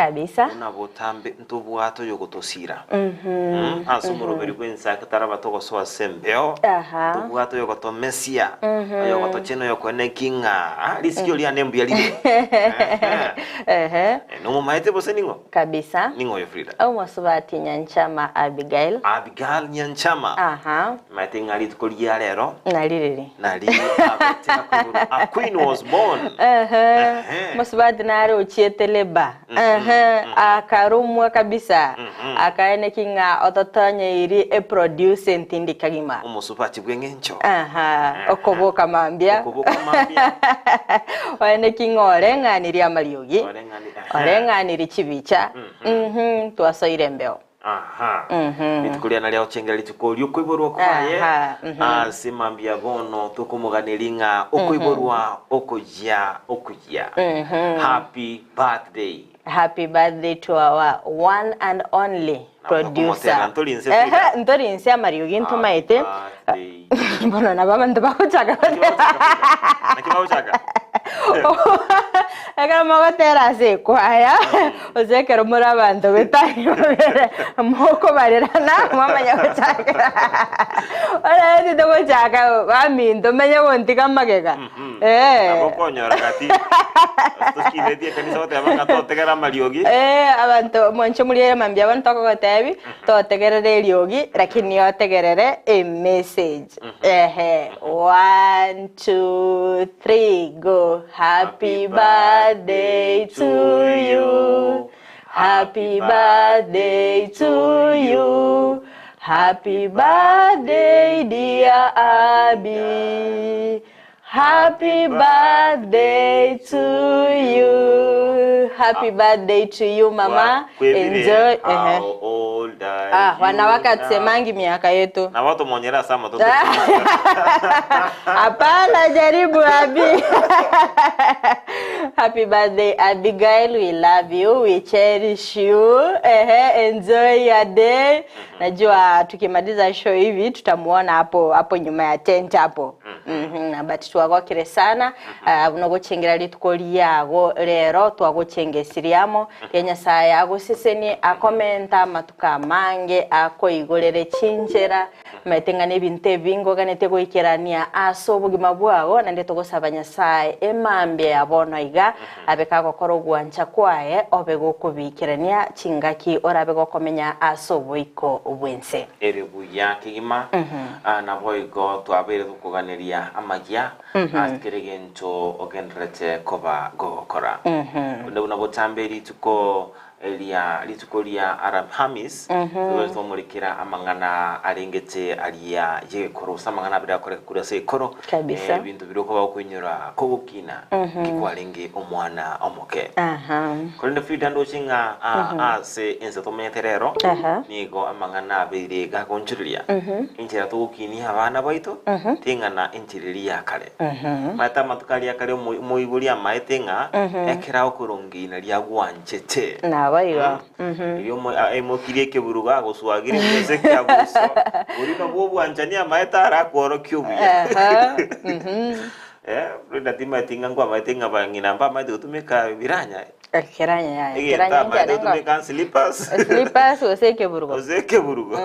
Kabisa. Buna botambe ntobwate oyogotosira. Mm, ase omoroberi bw'ense ake taraba togosoa ase embeo, Aha. ntobwate oyogotomesia, oyogotochena oyokoeneki ng'a ah, risikio riane mbuya rire. Ehe. Ehe. Eh, Nomomaete gose ning'o? Kabisa. Ning'o oyo Frida? Omosubati Nyanchama Abigail. Abigail Nyanchama. Aha. Maete ng'a rituko ria rero Naririri. nari abete akoiborwa. A queen was born. Ehe. Ehe. Mosubati nare ochiete labour. Ehe. Akarumwa kabisa. Akaeneki ng'a ototonyeiri eproduce entindi kagima. Omosubati bw'eng'encho. Aha. Okoboka mambia. Okoboka mambia. Oeneki ng'a oreng'anirie amariogi. Oreng'ani- ehe. Oreng'anirie chibicha. Mhm. Twasoire embeo. Aha. Rituko riane riagochengera rituko ri'okoiborwa kwaye, Aha, mhm. ase mambia bono tokomoganeria ng'a okoiborwa okoyia okuya. Happy birthday. Happy birthday to our one and only Nabo tokomotera, producer. ntori inse Ehe, Frida. ntori inse amariogi ntomaete. Happy birthday. Bono nabo abanto bagochaka Naki bagochaka Frida? Naki bagochaka? Ekero mogotera ase ekwaya, gose ekero more abanto betari babere, mokobarerana mwamanya gochaka Ore titogochaka baminto menye gontiga magega eh. Nabo okonyora gati tokinetie ekanisa goteba ng'a totegere amariogi. Eh, abanto mwanche moriere mambia bono tokogotebi totegerere eriogi lakini otegerere emessage Ehe, one, two, three, go. Happy birthday to you. Happy birthday to you. Happy birthday, dear Abby. Happy birthday to you. Happy birthday to you, mama. Enjoy. Ehe. How old are Ah, you wanawake now? hatusemangi miaka yetu. Na watu monyera ase amatoto. Hapana, jaribu Abi. Happy birthday Abigail, we love you, we cherish you. Ehe, enjoy your day. Najua tukimaliza show hivi tutamuona hapo hapo nyuma ya tent hapo. Mhm, but twagokire sana uh, nogochengera rituko riago rero twagochengesirie amo ria Nyasaye agosesenie akomenta amatuko amange akoigorere chinchera Omanyete ng'a nebinto ebi ngoganetie goikerania ase obogima bwao, naende togosaba Nyasae emambia ya bono iga abe kagokora ogwancha kwaye obe gokobiikerania chingaki orabe gokomenya ase oboiko bw'ense. Ere buya kegima, naboigo twabeire gokoganeria amagia ase kera egento ogendererete koba gogokora. Onde buna botambe rituko Eria rituko ria Alhamis, nigo twamorikera amang'ana arengete aria y'egekoro, gose amang'ana abere akoreka korwa ase egekoro, Kabisa. eh, ebinto biria okoba okoinyora kogokina kikwarenge omwana omoke. Aha. Korende Frida ndoche ng'a a- ase ense tomenyete rero, Aha. nigo amang'ana abeire gagonchoreria enchera togokinia abana baito, ting'ana enchera eria ya kare. Omanyete amatuko aria akare omo- omoibori amaete ng'a ekero agokorongeina riagwanchete. Naboigo. Erio omo- a- aimokirie ekeburugo agoswagire gose ekiabuso, boria nabwo obwanchani amaete arakworokie obuya. Aha. Eh, Frida timanyeti ng'a nkwamaete ng'a bang'ina mbamaete gotumeka ebiranya. Ekiranya yaya. Egento Ekiranya amaete nkiarenge. gotumeka slippers. Slippers gose ekeburugo. Gose ekeburugo.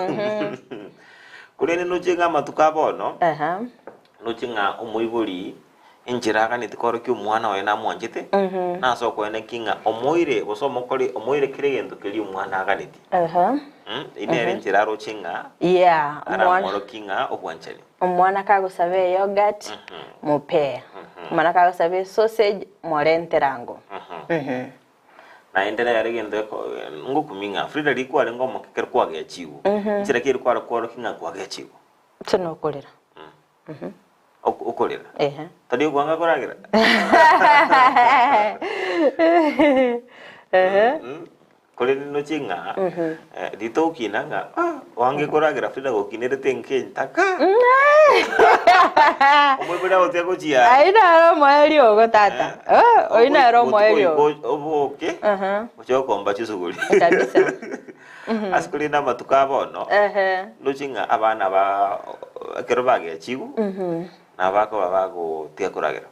Korende noche ng'a amatuko a bono, Aha. Ndoche ng'a omoibori enchera aganeti koorokia omwana oye namwanchete, nase okoeneki ng'a omoire gose omokore omoire kera egento keria omwana aganeti. Mm, eyio nere enchera aroche ng'a Yeah, omwana aramworokie ng'a obwanchani. omwana kagosaba eyogurt mopee, omwana kagosaba esausage morentere ango. Naende nere egento eko ngokumia ng'a Frida riria kwarenge omoke ekero kwagechigwe, enchera ki eria kware kworokia ng'a kwagechigwe? Inche nokorera. Okorera? Ehe. Tari okwanga koragera? Ehe. Korende noche ng'a ritokina ng'a ah, oange koragera Frida gokinerete enka entaka. Omoibori agotiga gochia Ayio naro omoerio ogo tata. Eh, oyio naro omoerio ogo. Oboke oche gokomba chisuguri. Kabisa. Ase korende amatuko a bono, Ehe. ndoche ng'a abana ba ekero bagechigwa, nabo bakoba bagotiga koragera,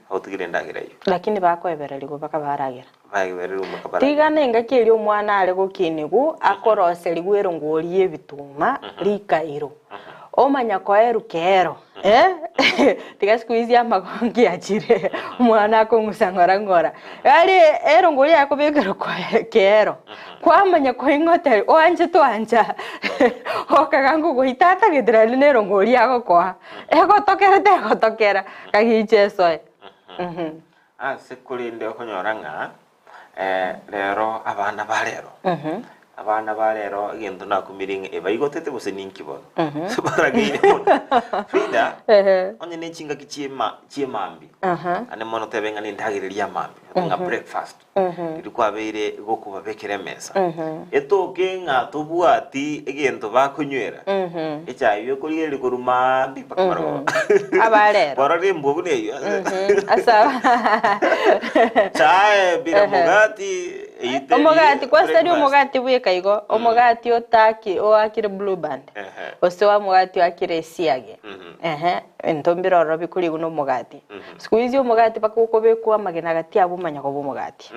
bagotigera endagera eyio. Lakini bakoebererigwa mpaka baragera. Baebererwe mpaka baragere. Tiga nengaki eria omwana are gokinigwa akoroserigwa erongori y'ebituma rikairo, omanya koerwa kero eh, tiga siku hizi amagongi achire omwana akong'usa ng'ora ng'ora, yaani erongori yaye kobekerwa koe kero, kwamanya koing'oteria oanchete oancha okaga ngogoita atagete naende na erongori agokoa, egotokera tegotokera, kagicha esoe. Ase korende okonyora ng'a rero abana ba rero, abana ba rero egento nakumirie ng'a ebaigotete gose ninki bono, barageire mono. Frida, onye ne chingaki chi'ema chi'emambia, ande mono tebe ng'a nendagera eria ya mambia, ng'a breakfast, riria kwabeire gokobabekera emesa, etoke ng'a tobwati egento bakonywera, echae eyio ekorigereria korwa maambia mpaka marogoba. Aba rero. Kwarorire embwa buna eyio. Ase aba- Chae bila mugati eyio teri Omogati kwasari breakfast. omogati bweka igo, omogati otaki oakire blue band, Ehe. gose wa omogati oakire esiagi, ehe, ebinto mbire ororo bikorigwa na omogati. Siku hizi omogati mpaka okobekwa amagena gati abwo omanya koba omogati.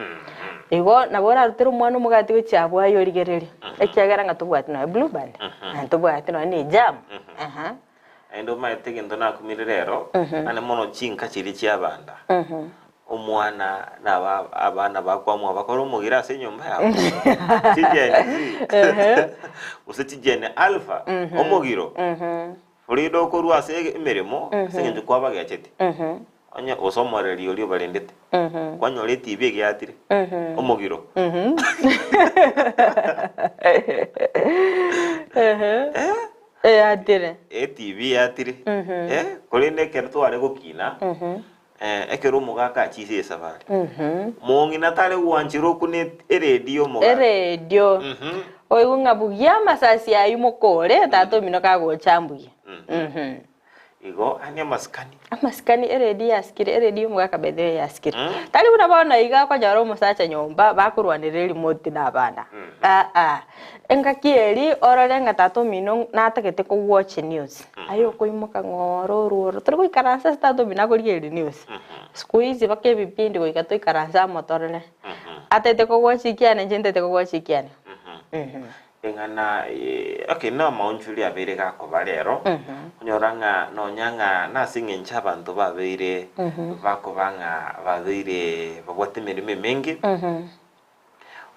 Igo nabo orarutere omwana omogati gochia abwo aye origererie, ekiagera ng'a tobwati nonya blue band, naende tobwati nonya na ejam, ehe. Naende omanyete egento nakumire rero, ande mono chinka chiria chi'abanda, omwana na aba abana bakwamua bakore omogiro ase enyomba yabo, chiGen Z, gose chiGen Alpha, omogiro, Korende okorua ase emeremo ase engencho kwabagechete, onye gose omoreri oria obarendete, kwanyora etibi egeatire, omogiro. Eh? Eatire. Etibi eatire. Eh, korende ekero tware gokina, ekero omogaka achiise esafari, mong'ina tare gwanchera okune eredio omogaka. Eredio. Oigwe ng'a bugia amasasi ayio mokore, tata omino kagocha mbuya. Igo ane amasikani. Amasikani eredio yasikire, eredio omogaka by the way yasikire. Tari buna bono iga okonyora omosacha nyomba bakorwanera erimote na abana. Aa, engaki eria orore ng'a tata omino natagete ko watch news, aye okoimoka ng'ora orwo ororo, tori goikaransa ase tata omino akorigereria news. Siku hizi mpaka ebipindi goika toikaranse amo torore. Atagete ko watch ekiane inche ntagete ko watch ekiane. Eng'ana okay na amaonchori abeire gakoba rero, onyora ng'a nonya ng'a nase eng'encho abanto babeire bakoba ng'a babeire babwate emeremo emenge,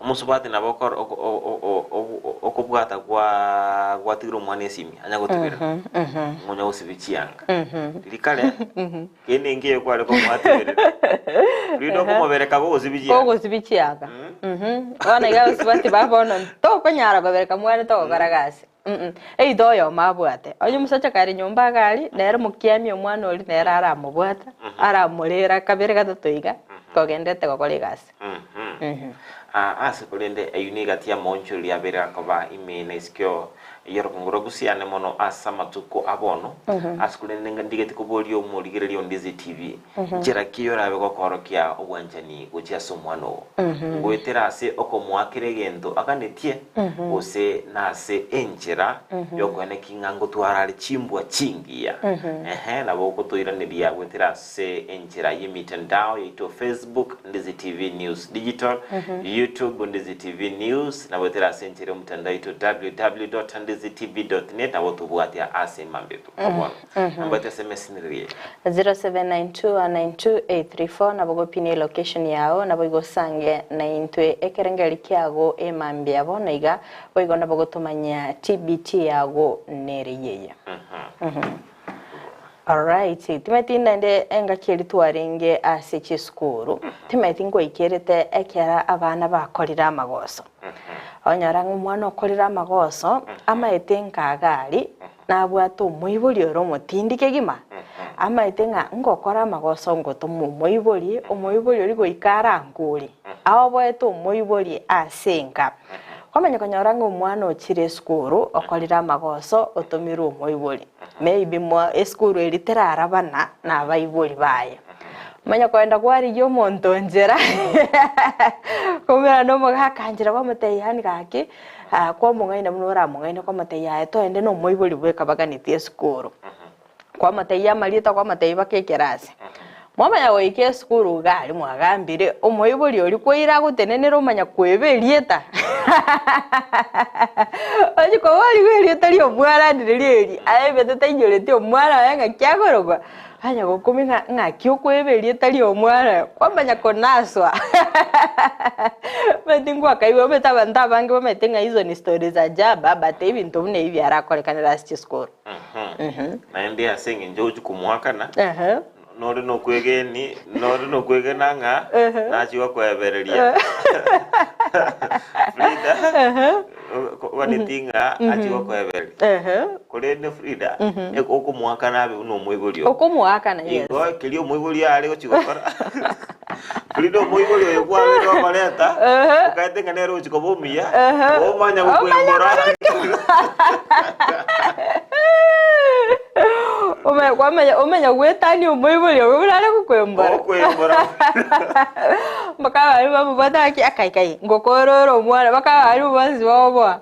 omosubati nabo okor oko o- o- o- okobwata kwaa gwatigire omwana esimi anya gotubera, ng'onya gosibia chianga. Riria kare, kende enkiya kware komoatiberera, rinde okomobereka gogosibia chianga. Gogosibia chianga. Bono iga abasubati ba bono tokonyara kobereka mwane togokora gasi. Either oyomo abwate, onye omosacha kare nyomba iga aria, nere mokiamia omwana oria nere aramobwata, aramorera kabere gatato iga, kogenderete gokora egasi. Ase korende eyio negati y'amaonchoreri abere akoba ime na isiko y'orogongo rwa Gusii ane mono ase amatuko a bono. Ase korende ndigeti koboria omorigereria o Ndizi TV, nchera ki orabe gokorokia obwanchani gochia ase omwana oo? Ngoetera ase okomoa kera egento aganetie, gose nase enchera y'okoeneki ng'a ngotwara are chimbwa chingiya? Ehe, nabo ogotoiraneria goetera ase enchera y'emitandao yaito Facebook, Ndizi TV News Digital, YouTube, Ndizi TV News, nabo goetera ase enchera y'omotandao yaito www.ndizitv.net nabo tobwatia ase mambia bono. Namba yaito SMS neriria. 0792192834 nabo gopina elocation yao nabo igo osange naintwe ekerengeri kiago emambia bono iga boigo nabo gotomanyia TBT yago nere yeye. Alright, timanyeti naende engaki eria twarenge ase chisukuru, timanyeti ngoikerete ekero abana bakorire amagoso. Onyora ng'a omwana okorire amagoso, amaete nkaga aria, nabwate omoibori ore omotindi kegima, amaete ng'a ngokora amagoso ngotoma omoibori, omoibori oria goika arankore, aoboete omoibori ase enka. Kwamanya konyora ng'a omwana ochire esukuru, okorire amagoso, otomirwe omoibori. Maybe mwa esukuru eria terarabana na abaibori baye. Omanye kogenda kwarigia omonto nchera, koumera na omogaka nchera kwamotebia yaani gaki, kwamong'aina buna oramong'aine kwamotebia aye toende na omoibori bweka baganetie esukuru. Kwamotebia amarieta kwamotebia mpaka ekerasi. Mwamanya goika esukuru iga aria mwagambire, omoibori oria kwaira agotenenera omanya kweba erieta. Ochia koborigwa erieta ria omwana ndire eri, aye ebete tainyoreti omwana oye ng'aki akorokwa, anya gokumia ng'a ng'aki okoeba erieta ria omwana oyo, kwamanya konaswa. Omanyete ngwakaigwa omanyete abanto abange bamaete ng'a hizo ni story za jaba but ebinto buna ebi biarakorekanire ase chisukuru. Naende ase eng'encho ogochia komoakana, nore nokwegeni, nore nokwegena ng'a nachie gokoebereria. Frida, oganeti ng'a achie gokoebereria. Korende Frida, okomoakana abe buna omoibori oo. Okomoakana, yes. Igo keria omoibori are gochia gokora, Frida omoibori oyo kwabeire okoreta, okaete ng'a nere ogochia koba omuya, omanya gokwemora. Omanya kwamanya omanya gwetania omoibori ogo buna are gokwembora. Okwembora. Mpaka abarimu bamobwate gaki akai kai ngokorora omwana mpaka abarimu bonsi baoboa.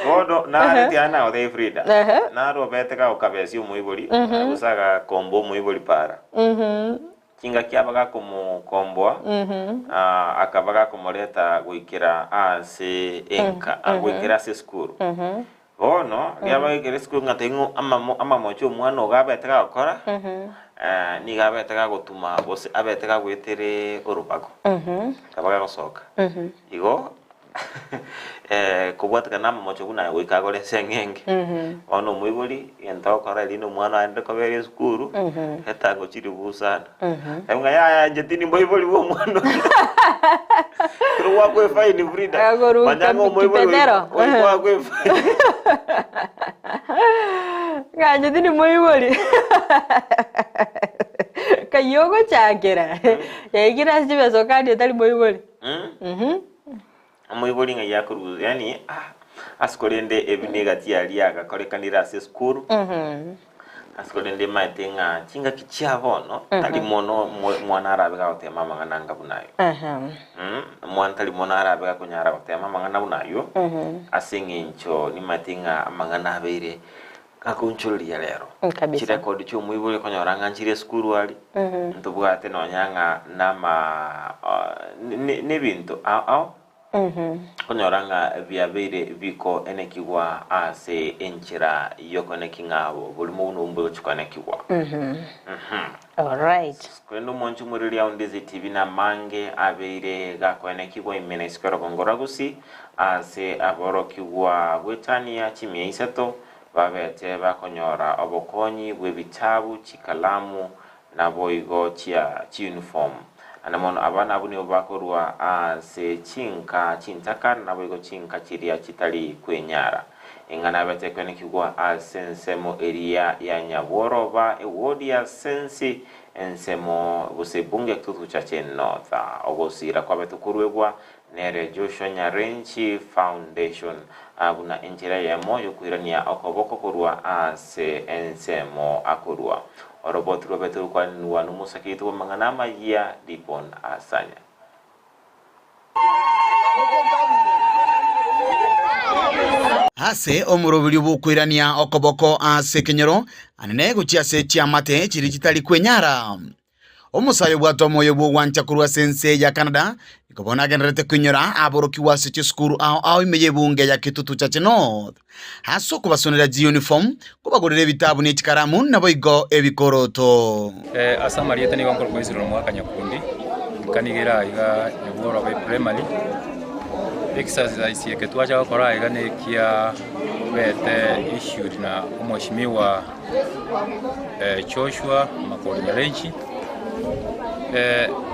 Bono nare tiana nagotebia Frida, Ehe. naro obete gagokabesia omoibori, gose agakomba omoibori para. Chingaki aba gakomokomboa, akaba gakomoreta goikera ase enka, goikera ase esukuru. Bono riaba goikera esukuru ng'a tari ng'o amamocho omwana ogo abete gagokora, nigo abete gagotuma gose abete gagoetere orobago, akaba gagosoka. Igo kobwatekana namamocho buna aya goika agore ase eng'enge. Bono omoibori egento agokora erinde omwana aye aende kobera esukuru, etango chiribu sana. Aye ng'a yaya inche tindi moibori bwa omwana oyo. Ekero gwakwa efaini Frida, Agoruka manya ng'a omoibori oyo kipetero. oyo gwakwa efaini. Ng'a inche tindi moibori. Kayio ogochakera, yaikire ase chibesa okanie otari moibori. Omoibori ng'ai akorusia yaani ah ase korende ebi negati aria agakorekanire ase esukuru, ase korende emaete ng'a chingaki chia bono tari mono mo- mwana arabe gagotema amang'ana anga buna aywo. Omwana tari mono arabe gakonyara gotema amang'ana buna aywo, ase eng'encho nimaete ng'a amang'ana abeire Gakoonchoreria rero Kabisa. chirekodi chi'omoibori okonyora ng'a nchire esukuru aria, ntobwate nonya ng'a nama nebinto ao ao, okonyora ng'a biabeire bikoenekigwa ase enchera y'okoeneki ng'a oborimo buna obwo mbogochia koenekigwa. Alright. Korende omonche omoreri aunde TV namange abeire gakoenekigwa ime na isiko erogongo rwa Gusii ase aborokigwa goetania chimia isato babete bakonyora obokonyi bw'ebitabu, chikalamu naboigo chia chiuniform. Naende mono abana abwo nigo bakorwa ase chinka chintakana naboigo chinka chiria chitari kwenyara. Eng'ana yabete kwenekigwa ase ensemo eria ya Nyabworoba, ewodi ya Sensi, ensemo gose ebunge ya Kitutu Chache North. Ogosiira kwabete koruegwa nere Joshua Nyarenchi Foundation buna enchera eyemo yokoirania okoboko korwa ase ensemo akorua. Oroboti rwabete rokwanigwa nomosake oito bw'amang'ana amayia Dipon Asanya. Ase omoroberio bw'okoirania okoboko ase ekenyoro, anene gochia ase chiamate chiria chitari kwenyara. Omosae obwate omoyo bw'ogwancha korwa ase ense ya Canada, nigo bono agendererete koinyora aborokigwa ase chisukuru ao ao ime y'ebunge ya Kitutu Chache North. Ase okobasonera chiyunifomu, kobagorera ebitabu ne chikaramu, naboigo ebikoroto. Ase amarieta nigo nkorokwa Ezra omwaka Nyakundi, nkanigera aiga Nyabworoba eprimary, exercise eke twacha gokora aiga na ekia bete issued na omweshimiwa Joshua Makori Nyarenchi,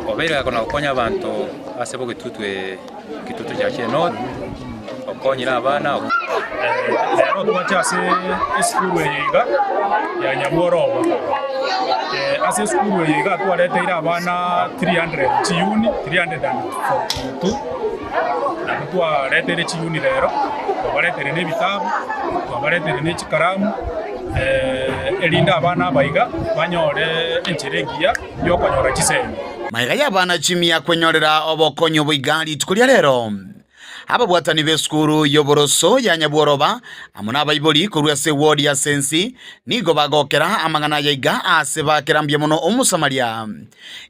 obeire gakona gokonya abanto ase bogetutu Kitutu Church North, okonyire abana. Rero twacha ase esukuru eye iga ya Nyabworoba. Ase esukuru eye iga twareteire abana 300 chiyuni 342 nabwo twareteire chiyuni rero, twabareteire na ebitabu, twabareteire ne chikaramu erinde abana aba iga banyore enchera engiya yokonyora chisemi. Magega y'abana chimia kwenyorera obokonyi oboiga rituko ria rero. Ababwatani b'esukuru y'oboroso ya Nyabworoba amo nabaibori korwa ase eward ya Sensi nigo bagokera amang'ana aya iga ase bakera mbuya mono Omosamaria,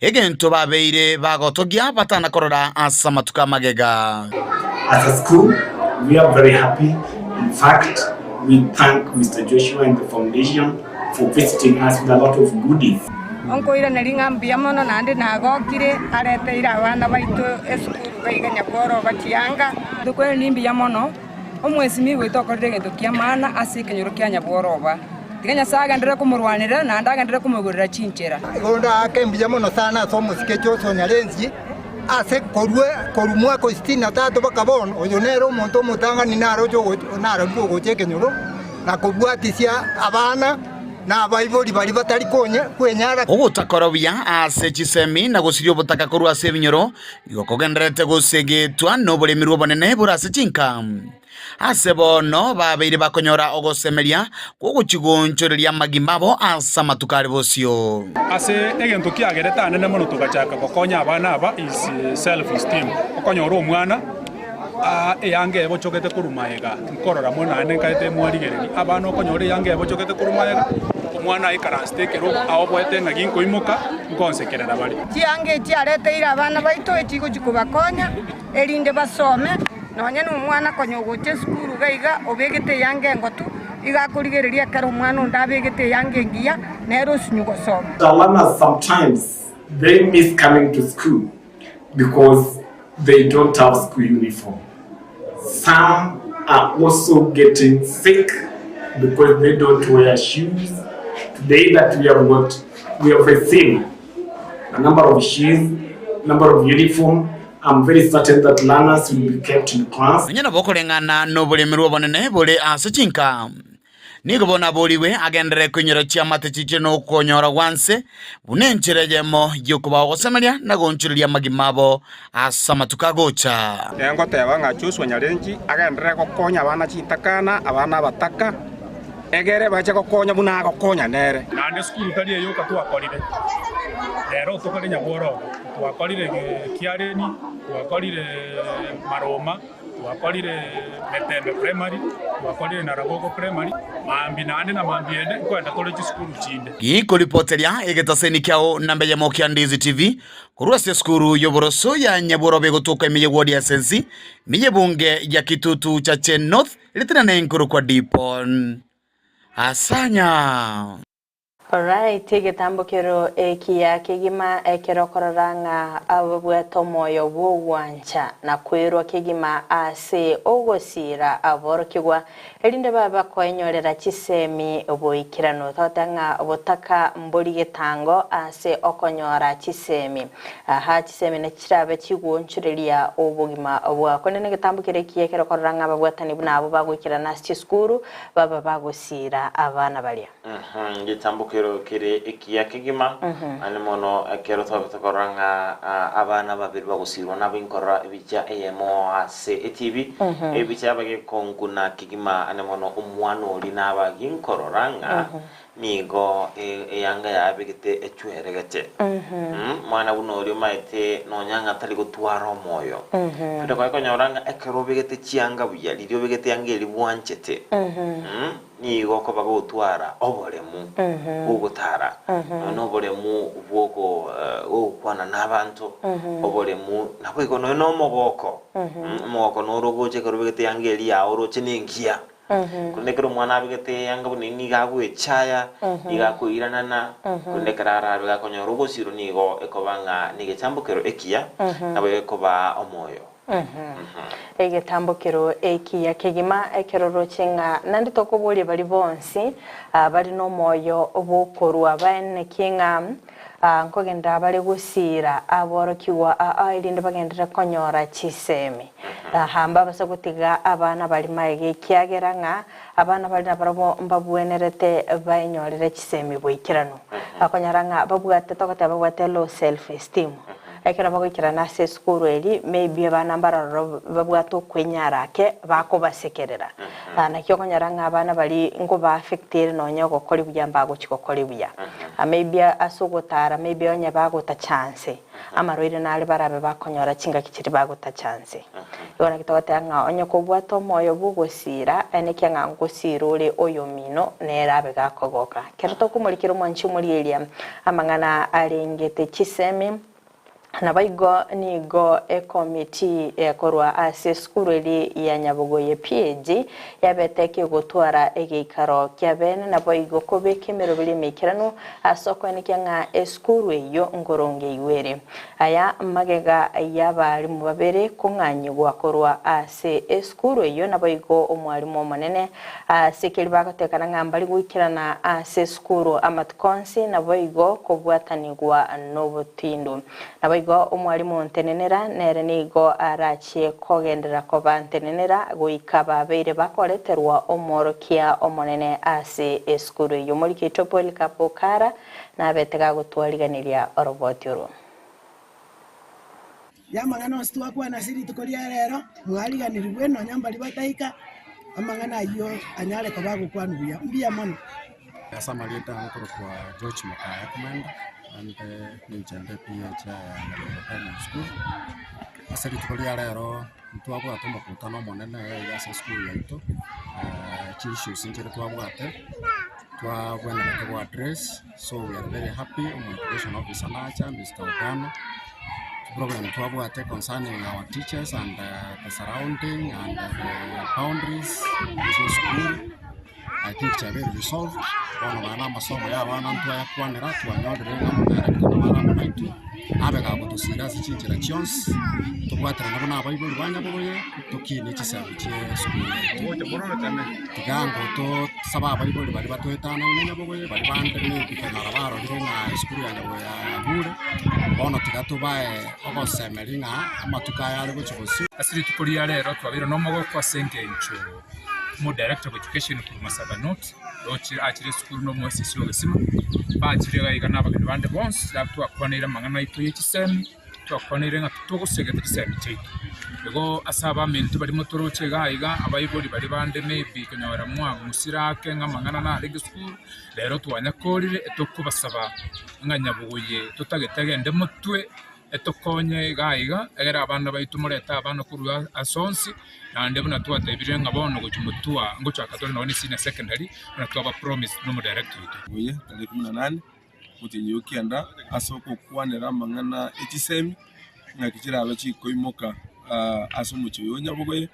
egento babeire bagotogia batana korora ase amatuko amagega. As a school we are very happy, in fact we thank Mister Joshua and the foundation for visiting us with a lot of goodies. Onkoiraneria ng'a mbuya mono naende nagokire areteire abana baito esukuru baiga Nyabworoba chianga. Tokoiraneria mbuya mono, omwesimigwa oito okorire egento ki'amaana ase ekenyoro kia Nyabworoba. Tiga Nyasae agenderere komorwanerera naende agenderere komoigorera chinchera. Igo ndaake mbuya mono sana ase omosike Joshua Nyarensi ase korwa korwa mwaka o sitini na tatu mpaka bono, oyo nere omonto omotang'ani naroche narorire ogocha ekenyoro na kobwatisia abana na abaibori baria batari kwenyara. Ogotakora buya ase chisemi na gosiria obotaka korwa ase ebinyoro nigo kogendererete gosegetwa noboremerwa obonene bore ase chinka. Ase bono babeire bakonyora ogosemeria kw'ogochigoonchoreria amagima abo ase amatuko are bosio. Ase egento kiagerete anene mono togachaka gokonya abana aba is self esteem. Okonyora omwana eyanga ebochogete korwa magega nkorora mono naende nkaete mwarigereria abana okonyora eyanga ebochogete korwa magega omwana aikaransete ekerogo aoboete ng'a ginkoimoka nkonsekerera bare. Chianga echi areteire abana baito echigochia kobakonya, erinde basome, nonya nomwana konya ogocha esukuru iga iga obegete eyanga engotu, iga akorigereria ekero omwana onde abegete eyanga engiya, nere osinywa gosoma. The learners sometimes they miss coming to school because they don't have school uniform. Some are also getting sick because they don't wear shoes. Today that we have got, we have received a number of shoes, number of uniform. I'm very certain that learners will be kept in class. Nonya nabo koreng'ana noboremerwa obonene bore ase chinka, nigo bono aborigwe agenderere koinyora chiamate chiche nokonyora gwanse, buna enchera eyemo y'okobaa ogosemeria na goonchoreria amagima abo ase amatuko agocha. Ngoteba ng'a Joshua Nyarenchi agenderere gokonya abana chintakana, abana abataka, egere bache gokonya buna agokonya nere. Naende esukuru tari eyoka twakorire, rero tokore nyabworoba, twakorire Kiareni, twakorire Maroma, Twakorire Metembe Primary, twakorire Naragogo Primary, mambia naende na mambia ende nkoenda tore chisukuru chinde. Gikoripoteria egetaseni kiao namba eyemo kia Ndizi TV korwa ase esukuru y'oboroso ya Nyabworobe egotoka ime y'eward ya Sensi, ime y'ebunge ya Kitutu Chache North ritinane nkorokwa Dipon Asanya. Alright, egetambo kero ekiya kegima ekero okorora ng'a ababwate omoyo bw'ogwancha na kwerwa kegima ase ogosiira aborokigwa, erinde babe bakoenyorera chisemi boikeranu. Togoteeba ng'a botaka mbori getango ase okonyora chisemi. Aha chisemi nachi chirabe chigwonchoreria obogima bwao. Korende negetambo kere ekiya ekero okorora ng'a ababwatani buna abwo bagoikerana ase chisukuru, baba bagosiira abana baria. Getambokero kere ekiya kegima, naende mono ekero twabete korora ng'a abana babere bagosirwa nabo inkorora ebicha eyemo ase etibi, ebicha yaba gekonkuna kegima ande mono omwana oria naba ginkorora ng'a nigo eyanga yabegete echweregete. Mwana buna oria omaete nonya ng'a tari gotwara omoyo. Kende okonyora ng'a ekero obegete chianga buya, riria obegete eyanga eria bwanchete. Nigo okoba gogotwara oboremu bw'ogotara, nonya noboremu bw'ogokwana nabanto, oboremu naboigo nonya nomogoko, omogoko noro ogocha ekero obegete eyanga eria yao oroche nengiya. Korende ekero omwana abegete eyanga buna eyio nigo agoechaya, nigo akoiranana, korende ekero arabe gakonyora ogosirwa nigo ekoba ng'a negechambokero ekiya, naboigo ekobaa omoyo. Egetambokero ekiya kegima ekero oroche ng'a naende tokoboria baria bonsi bare nomoyo bw'okorua baeneki ng'a nkogenda bare gosiira aborokigwa aa erinde bagenderere konyora chisemi. Aha mbabase gotiga abana baria magega ekiagera ng'a abana baria nabarabwo mbabwenerete baenyorere chisemi boikeranu. Bakonyora ng'a babwate togoteba babwate low self esteem. Ekero bagoikerana ase esukuru eri, maybe abana mbarororo babwate okwenyara ake bakobasekerera. Naki okonyora ng'a abana baria nkoba affect ere nonya ogokori buya mbagochi gokori buya. Maybe ase ogotara maybe onye bagotacha nse, amarwaire nare barabe bakonyora chingaki chiria bagotacha nse. Igo naki togoteba ng'a onye kobwate omoyo bw'ogosiira, enekia ng'a ngosiira ore oyomino, nere abe gakogoka. Ekero tokomorikera omwanchi omorieria amang'ana arengete chisemi, Naboigo nigo ekomiti ekorwa ase esukuru eria ya Nyabogoye PAG yabete kegotwara egeikaro kia bene naboigo kobeka emeroberi emeikeranu ase okoenekia ng'a esukuru eyio nkorongeigwe ere. Aya magega y'abalimu babere kong'anyigwa korwa ase esukuru eyio naboigo omwalimu omonene ase keria bagotekana ng'a mbari goikerana ase esukuru amatuko onsi naboigo kobwatanigwa nobotindu. Naboigo omwalimu ntenenera nere nigo arachie kogenderera koba ntenenera goika babeire bakoreterwa omworokia omonene ase esukuru eyio. Omoriki oito Polycarp Okara nabete gagotwariganeria oroboti orwo. Y'amang'ana onsi twakwana ase rituko ria rero, mwariganirigwe nonya mbaria bataika, amang'ana ayio anyare koba agokwanwa buya. Mbuya mono. Ase amarieta nkorokwa George Mokaya Kumenda, naende ninche nde PH ya Nyabondo Primary School. Ase rituko ria rero ntwabwate omokutano omonene iga ase esukuru yaito, chi-issues nchire twabwate, twabwenerete go address, so we are very happy omo education officer nacha Mister Ogano, chiproblem twabwate concerning our teachers and the surrounding and the boundaries chia esukuru, I think chiabeire resolved, bono nonya na amasomo ya abana ntwayakwanera, twanyorire ng'a omodirector nabo are amo naintwe, nabe gagotosira ase chinchera chionsi, tobwaterane buna abaibori ba Nyabogoye, tokinie chisemi chie esukuru yaito. Tiga ango tosabe abaibori baria batoetanaine Nyabogoye, baria bande maybe konyora barorire ng'a esukuru ya Nyabogoye yagure, bono tiga tobae ogosemeria ng'a amatuko aya are gochia bosio. Ase rituko ria rero twabeire nomogoko ase engencho Omo-director of education korwa Masaba North ochire achire esukuru na omoesisi o Gesima, bachire iga iga na abageni bande bonsi nabo twakwaneire amang'ana aito ye chisemi, twakwaneire ng'a titogosegeta chisemi chiaito. Igo ase abaminto baria motoroche iga iga, abaibori baria bande maybe konyora mwang'usire ake ng'a amang'ana narenge esukuru, rero twanyakorire etokobasaba ng'a nyabogoye totagete agende motwe. Etokonye iga iga, egere abana baito morete abana korwa ase onsi, naende buna twatebire ng'a bono gochia motwa ngochaka tore nonye ne senior secondary, buna twaba promised na omodirect oito. Oye tarehe ikomi na nane, omotienyi o kianda, ase ogokwanera amang'ana e chisemi, ng'aki chirabe chikoimoka ase omochie oyo o Nyabogoye,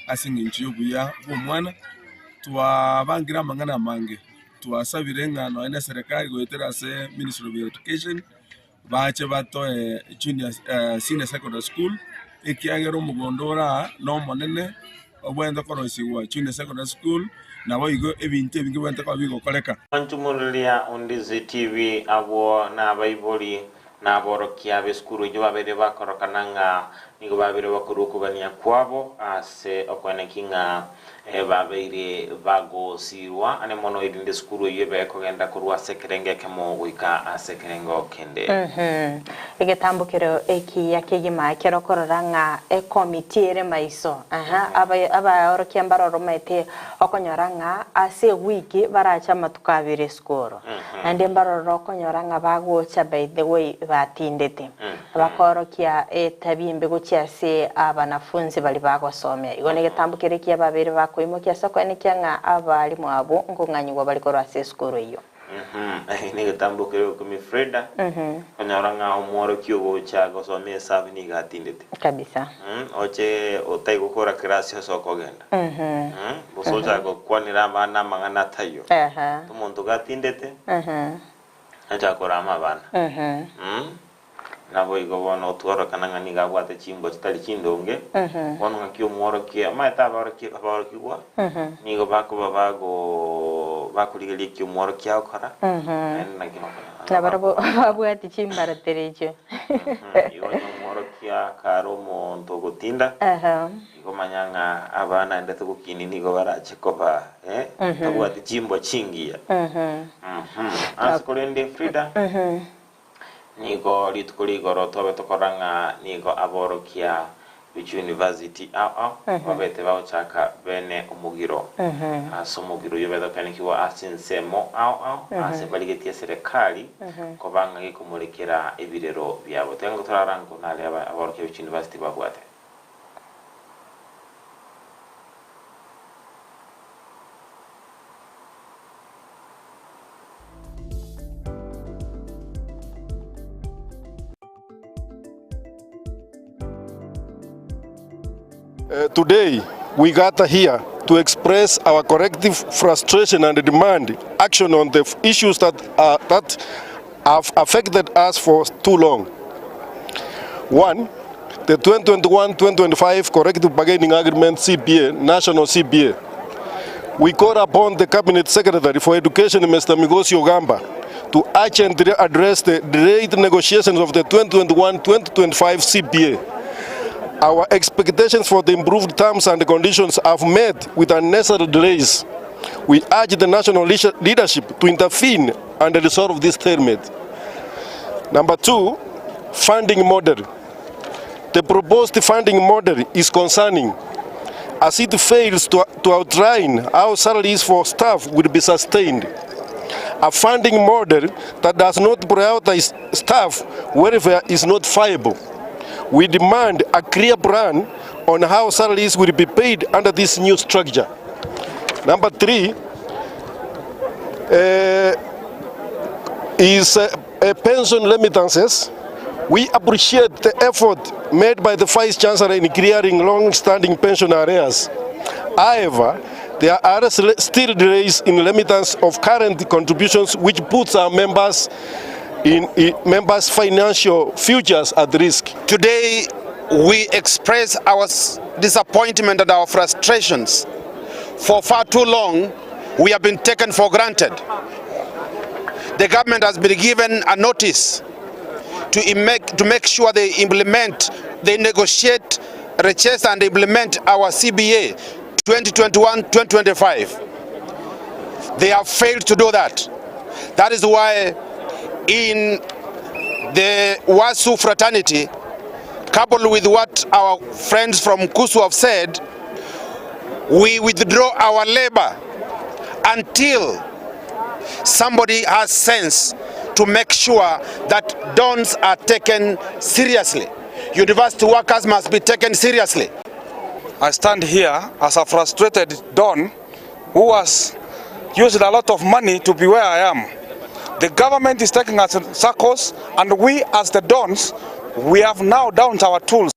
ase engencho y'obuya bw'omwana, twabangire amang'ana amange, twasabire ng'a nonye na eserekari goetera ase Ministry of Education, Bache batoe junior senior secondary school, ekiagera omogondo ore aa nomonene, obwenerete korosigwa junior secondary school, naboigo ebinto ebinge bibwenerete koba bigokoreka. Nchumururia Ondizi TV abwo nabaibori na aborokia b'esukuru eyio babeire bakorokana ng'a nigo babeire bakorua okogania kwabo ase okoeneki ng'a Babeire bagosiirwa ane mono erinde esukuru eyio ebe ekogenda korwa ase ekerengo ekemo goika ase ekerengo kende. Egetambokero ekiya kegima ekero okorora ng'a ekomiti ere maiso. Aha, aba- abaorokia mbaroromete okonyora ng'a ase ewiki barache amatuko abere esukuru. Naende mbarorore okonyora ng'a bagocha by the way batindete. Bakoorokia etabi embe gochia ase abanafunsi baria bagosomia. Igo negetambo keria ekiya babeire bakoimokia ase okoenekia ng'a abalimu abwo nkong'anyigwa bare korwa ase esukuru eyio. Negetambo keria ogokumia Freda, okonyora ng'a omworokia ogocha gosomia esabu nigo atindete. Kabisa. Oche otai gokora class ase okogenda. Gose ochake gokwanera abana amang'ana ataiyo. Omonto gatindete, Nachaka korama abana. Naboigo bono otworokana ng'a nigo abwate chimbwa chitari chindonge, bono ng'aki omworokia, omanyete abaorokia abaorokigwa nigo bakoba bago bakorigereria eki omworokia agokora, naende naki bakonyora. Nabarabwo babwati chimbaratero echio. Igo onye omworokia kare omonto ogotinda, igo manya ng'a abana naende togokinia nigo barache koba tabwati chimbwa chingiya. Ase korende Frida, Nigo rituko rigoro tobe tokorora ng'a nigo aborokia be chiuniversity ao ao babete bagochaka bene omogiro. Ase omogiro oyio obete okoenekigwa ase ensemo ao ao ase barigetie eserekari koba ng'a gekomorekera ebirero biabo. Tiga ngo torara nko nare aborokia be chiuniversity babwate. Today we gather here to express our collective frustration and demand action on the issues that that have affected us for too long. One, the 2021-2025 Collective Bargaining Agreement, CBA, National CBA. We call upon the Cabinet Secretary for Education, Mr. Migosi Ogamba, to urgently address the delayed negotiations of the 2021-2025 CBA. Our expectations for the improved terms and conditions have met with unnecessary delays. We urge the national leadership to intervene and resolve this stalemate. Number two, funding model. The proposed funding model is concerning as it fails to, to outline how salaries for staff will be sustained. A funding model that does not prioritize staff welfare is not viable. We demand a clear plan on how salaries will be paid under this new structure. Number 3 uh, is uh, uh, pension remittances. We appreciate the effort made by the Vice Chancellor in clearing long-standing pension arrears. However, there are still delays in remittance of current contributions which puts our members in, in members' financial futures at risk. Today, we express our disappointment and our frustrations. For far too long, we have been taken for granted. The government has been given a notice to make, to make sure they implement, they negotiate, register and implement our CBA 2021-2025. They have failed to do that. That is why in the WASU fraternity, coupled with what our friends from CUSU have said, we withdraw our labor until somebody has sense to make sure that dons are taken seriously. University workers must be taken seriously. I stand here as a frustrated don who has used a lot of money to be where I am. The government is taking us in circles and we as the dons, we have now downed our tools.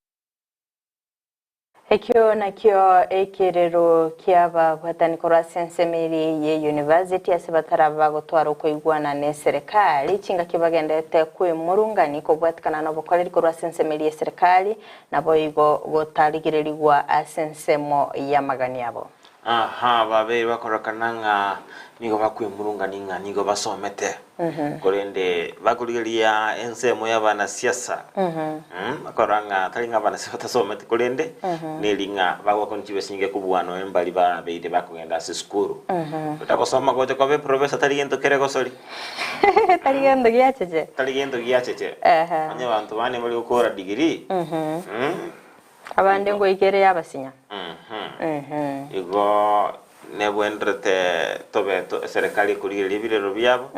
Ekio nakio ekerero ki'ababwatani korwa ase ensemo eria ye university ase bataraba gotwara okoigwana ne serikali chingaki bagenderete kwemurungani kobwatikana nobokoreri korwa ase ensemo eria ye serikali naboigo gotarigererigwa ase ensemo y'amagani abo. Aha, babeire bakorokana ng'a nigo bakwemurungania ng'a nigo basomete, korende bakorigereria ensemo y'abanasiasa, mm, bakorora ng'a tari ng'a abanasiasa batasometi, korende neri ng'a bagwakania chibesa chinyinge kobua nonya mbaria babeire bakogenda ase esukuru. Otagosoma gocha koba eprofesa tari gento kere gosori. Tari gento giacheche. Tari gento giacheche. Onye abanto bande mbari gokora degree, mm, Abande ngoikereria abasinya. Igo nebwenerete tobe to eserekari ekorigereria ebirero biabo,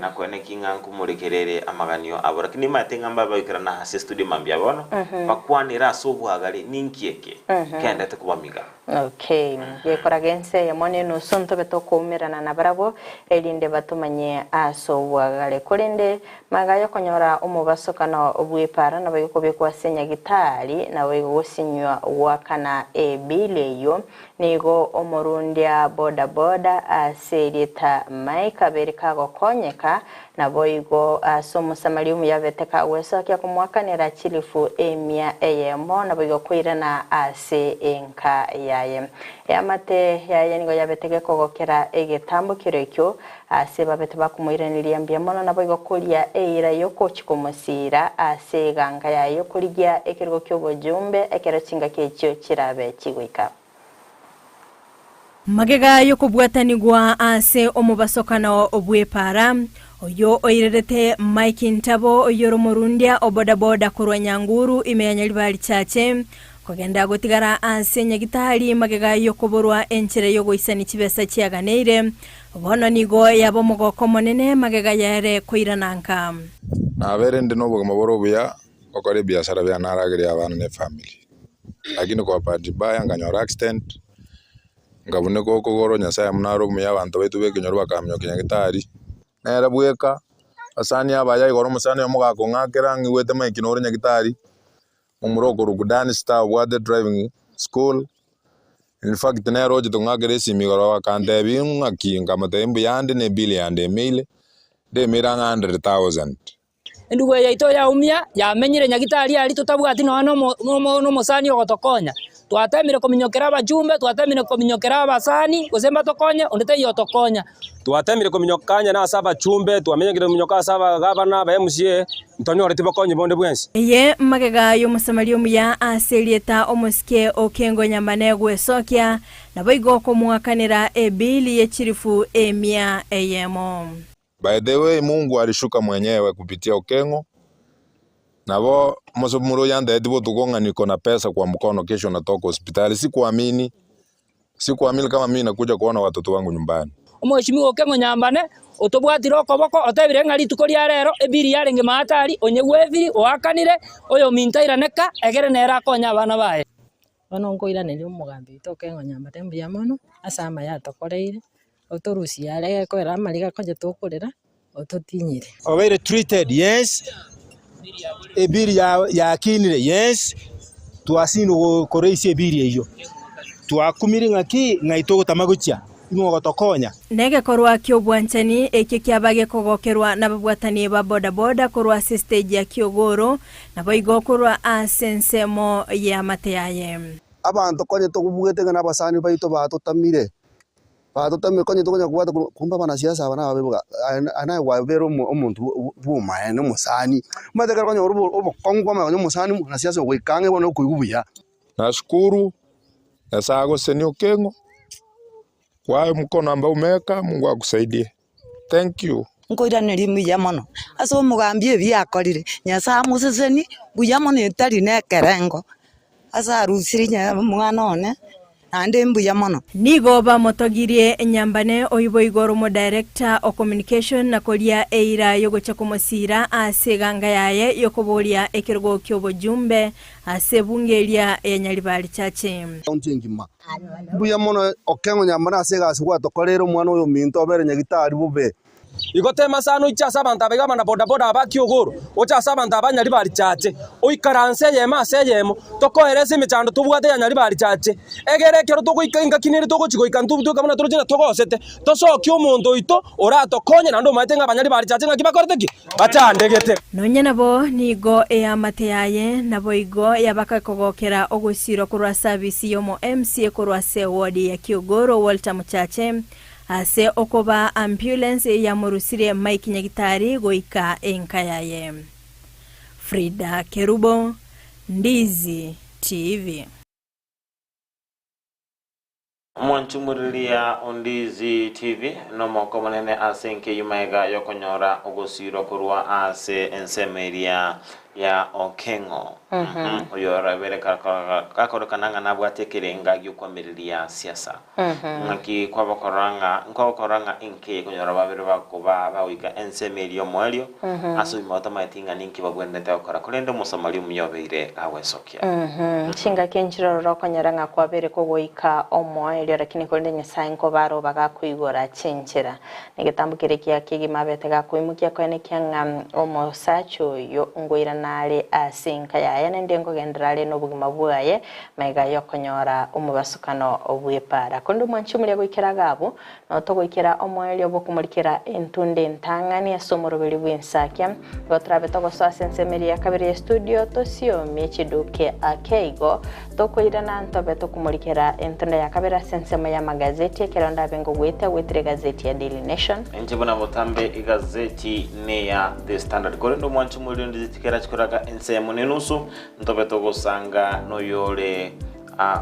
na koeneki ng'a nkomorekerere amaganio abo. Lakini nimanyete ng'a mbabe bagoikerana ase estudio mambia bono, bakwanere ase obwagare ninki eke kendete kobamiga. Okay, gekoraga ense eyemo na enusu ntobe tokoumerana nabarabwo, erinde batomanye ase obwagare. Korende magega y'okonyora omobasokano bw'epaara naboigo kobekwa ase nyagitari, naboigo gosinywa goakana ebill eyio, nigo omorundia boda boda ase erieta Mike abeire kagokonyeka, naboigo ase omosamaria omuya abete kagwesokia komoakanera chilifu emia eyemo, naboigo koirana ase enka yaye. Eamate yaye nigo yabete gekogokera egetambo keria ekio, ase babete bakomoiraneria mbuya mono, naboigo koria eira y'ogochia komosiira ase eganga yaye y'okorigia ekerogo ki'obojumbe ekero chingaki echio chirabe chigoika. Magega y'okobwatanigwa ase omobasokano bw'epaara, oyio oirerete Mike Ntabo oyore omorundia o bodaboda korwa Nyanguru ime ya Nyaribari Chache, kogenda gotigara ase nyagitari magega y'okoborwa enchera y'ogoisani chibesa chiaganeire, bono nigo yaba omogoko omonene magega yaere koirana nka. Nabeire inde nobogima bore obuya gokora ebiasara biane naragerie abana na efamiri, lakini kwa bahati mbaya nkanyora accident, nkabuneka okogoro, Nyasaye buna are omuya abanto baito ba ekenyoro bakaminyokia nyagetari, nere bweka, abasani abaya igoro omosani oyomo gakong'akera ng'igwete Mike nore nyagetari, Momura okorokwa Dan Star obwate driving. school, in fact nere ochete kong'akera esimi igoro akantebia ng'aki, nkamotebia mbuya ande na ebill yandemeire, ndemeire ang'e hundred thousand. Endugu eye yaito yaumia, yamenyire nyagitari aria totabwati nonya nomo nomo nomosani ogotokonya. Twatemire kominyokera abachumbe, twatemire kominyokera abasani, gose mbatokonye, onde taiyo otokonya. Twatemire kominyoka onye nase abachumbe, twamenyokire kominyoka ase abagavana, aba MCA, ntonyoreti bokonyi bonde bwensi. Eye magega y'Omosamaria omuya ase erieta omosike Okengo Nyambane gwesokia, naboigo komoakanera ebili ye chilifu emia eyemo. By the way Mungu alishuka mwenyewe kupitia Okeng'o, nabo omosomura oyo antebetie botuko ng'a niko na pesa kwa mkono kesho natoka hospitali, sikuamini, sikuamini kama mimi nakuja kuona watoto wangu nyumbani. Omweshimiwa Okeng'o Nyambane otobwatire okoboko otebire ng'a rituko ria rero ebiri yarenge mahatari, onye gwefiri oakanire, oyominto airane ka, egere nere akonye abana baye. Bono nkoiraneria omogambi oito Okeng'o Nyambane mbuya mono ase amaya atokoreire, otorusie are gekoera amariga konya tokorera, ototinyire. Obeire treated yes, ebill yakinire yes, twasindwe koraisia ebill eyio. Twakumire ng'aki ng'ai togotama gochia, ing'o ogotokonya? Negekorwa ki'obwanchani ekio kiaba gekogokerwa nababwatani ba bodaboda korwa ase stage ya Kiogoro, naboigo korwa ase ensemo y'amate yaye. Abanto konya togobugete ng'a nabasani baito batotamire, Batotamire konya tokonya kobwata korwa kumbe abanasiasa aba nababe boka aye aye naye kwabera omo omonto bwa bwomaene omosani. Omanyete ekero okonyora obo obokong'u kwamanya konya omosani mwanasiasa ogoika ang'e bono okoigwa buya. Nashukuru Nyasaye agosenie okeng'o kwaye mkono ambao umeweka Mungu akusaidie thank you. Nkoiraneria mbuya mono ase omogambi ebi akorire, Nyasae amosesenie buya mono etari na ekerengo, ase arusirie nya omwana one, naende mbuya mono. Nigo bamotogirie Nyambane oyio boigo ore omodirector o communication na koria eira yogocha komosiira ase eganga yaye yokoboria ekerogo ki'obojumbe ase ebunge eria ya Nyaribari Chache. County engima. Mbuya mono Okeng'o Nyambane ase egasi gwatokoreire omwana oyo ominto obere nyagitari bobe. Igo tema sana oiche ase abanto abaiga abana bodaboda aba Kiogoro, oche ase abanto aba Nyaribari Chache, oikaranse eyemo ase eyemo, tokoerese emechando tobwate ya Nyaribari Chache, egere ekero togoika engaki nere togochi goika intwe toika buna toroche ng'a togosete, tosokie omonto oito oratokonye naende omanyete ng'a Abanyaribari Chache ng'aki bakorete ki? Bachandegete. Nonya nabo nigo eamate yaye naboigo yabaka kogokera ogosirwa korwa ase abisi y'omo MCA korwa ase eward ya Kiogoro Walter Muchache Ase okoba ambulance yamorusirie Mike Nyagitari goika enka yaye. Frida Kerubo, Ndizi TV. Omwanchumuriria o Ndizi TV nomoko omonene ase enka eyio magega yokonyora ogosirwa korwa ase ensemo eria ya Okeng'o. Oyo orabere gakorekana ng'a nabwate ekerenga gi'okwamireria siasa. Ng'aki kwabakorora ng'a nkwabakorora ng'a inki konyora babere bakoba bagoika ensemo eria y'omoerio ase obogima batamaeti ng'a ninki babwenerete gokora, korende Omosamaria omuya obeire agwesokia. Chingaki nchirororo okonyora ng'a kwabeire kogoika omoerio, lakini korende Nyasae nkoba are obagakoigora chinchera. Negetambo keria ekiya kegima abete gakoimokia koenekia ng'a omosacha oyo ngoirana are ase enka yaye naende nkogenderera are nobogima bwaye Magega y'okonyora omobasukano bw'epaara. Korende omwanchi omoria goikera Agabu, nao togoikera omoerio bw'okomorikera entunda entang'ani ase omoroberi bw'ensakia. Igo torabe togosoa ase ensemo eria ya kabere y'estudio, tosiomie chiduke ake igo, tokoirana ntobe tokomorikera entunda ya kabere ase ensemo y'amagazeti, ekero ndabe ngogoetia goetera egazeti ya Daily Nation. Inche buna botambe egazeti neya The Standard. Korende omwanchi omoria onde tikera chikoraga ensemo nenusu, Ntobe togosanga noyore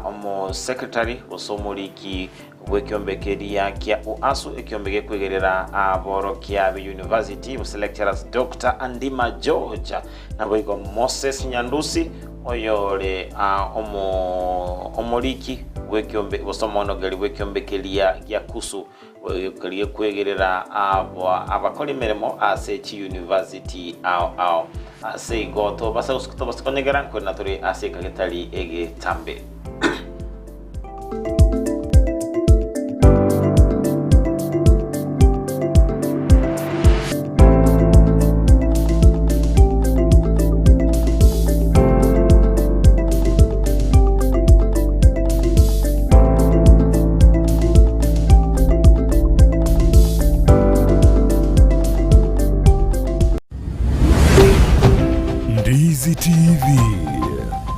omosecretary gose omoriki bw'ekiombe keria kia UASU, ekiombe gekwegerera aborokia be university gose lecturers Doctor Andima George, naboigo Moses Nyandusi oyore omoriki bw'ekiombe gose omonogeri bw'ekiombe keria gia KUSU keria gekwegerera abakori emeremo ase chiuniversity ao ao. Ase igo tobasa tobasa konyegera nkorina tore ase eka getari egetambe.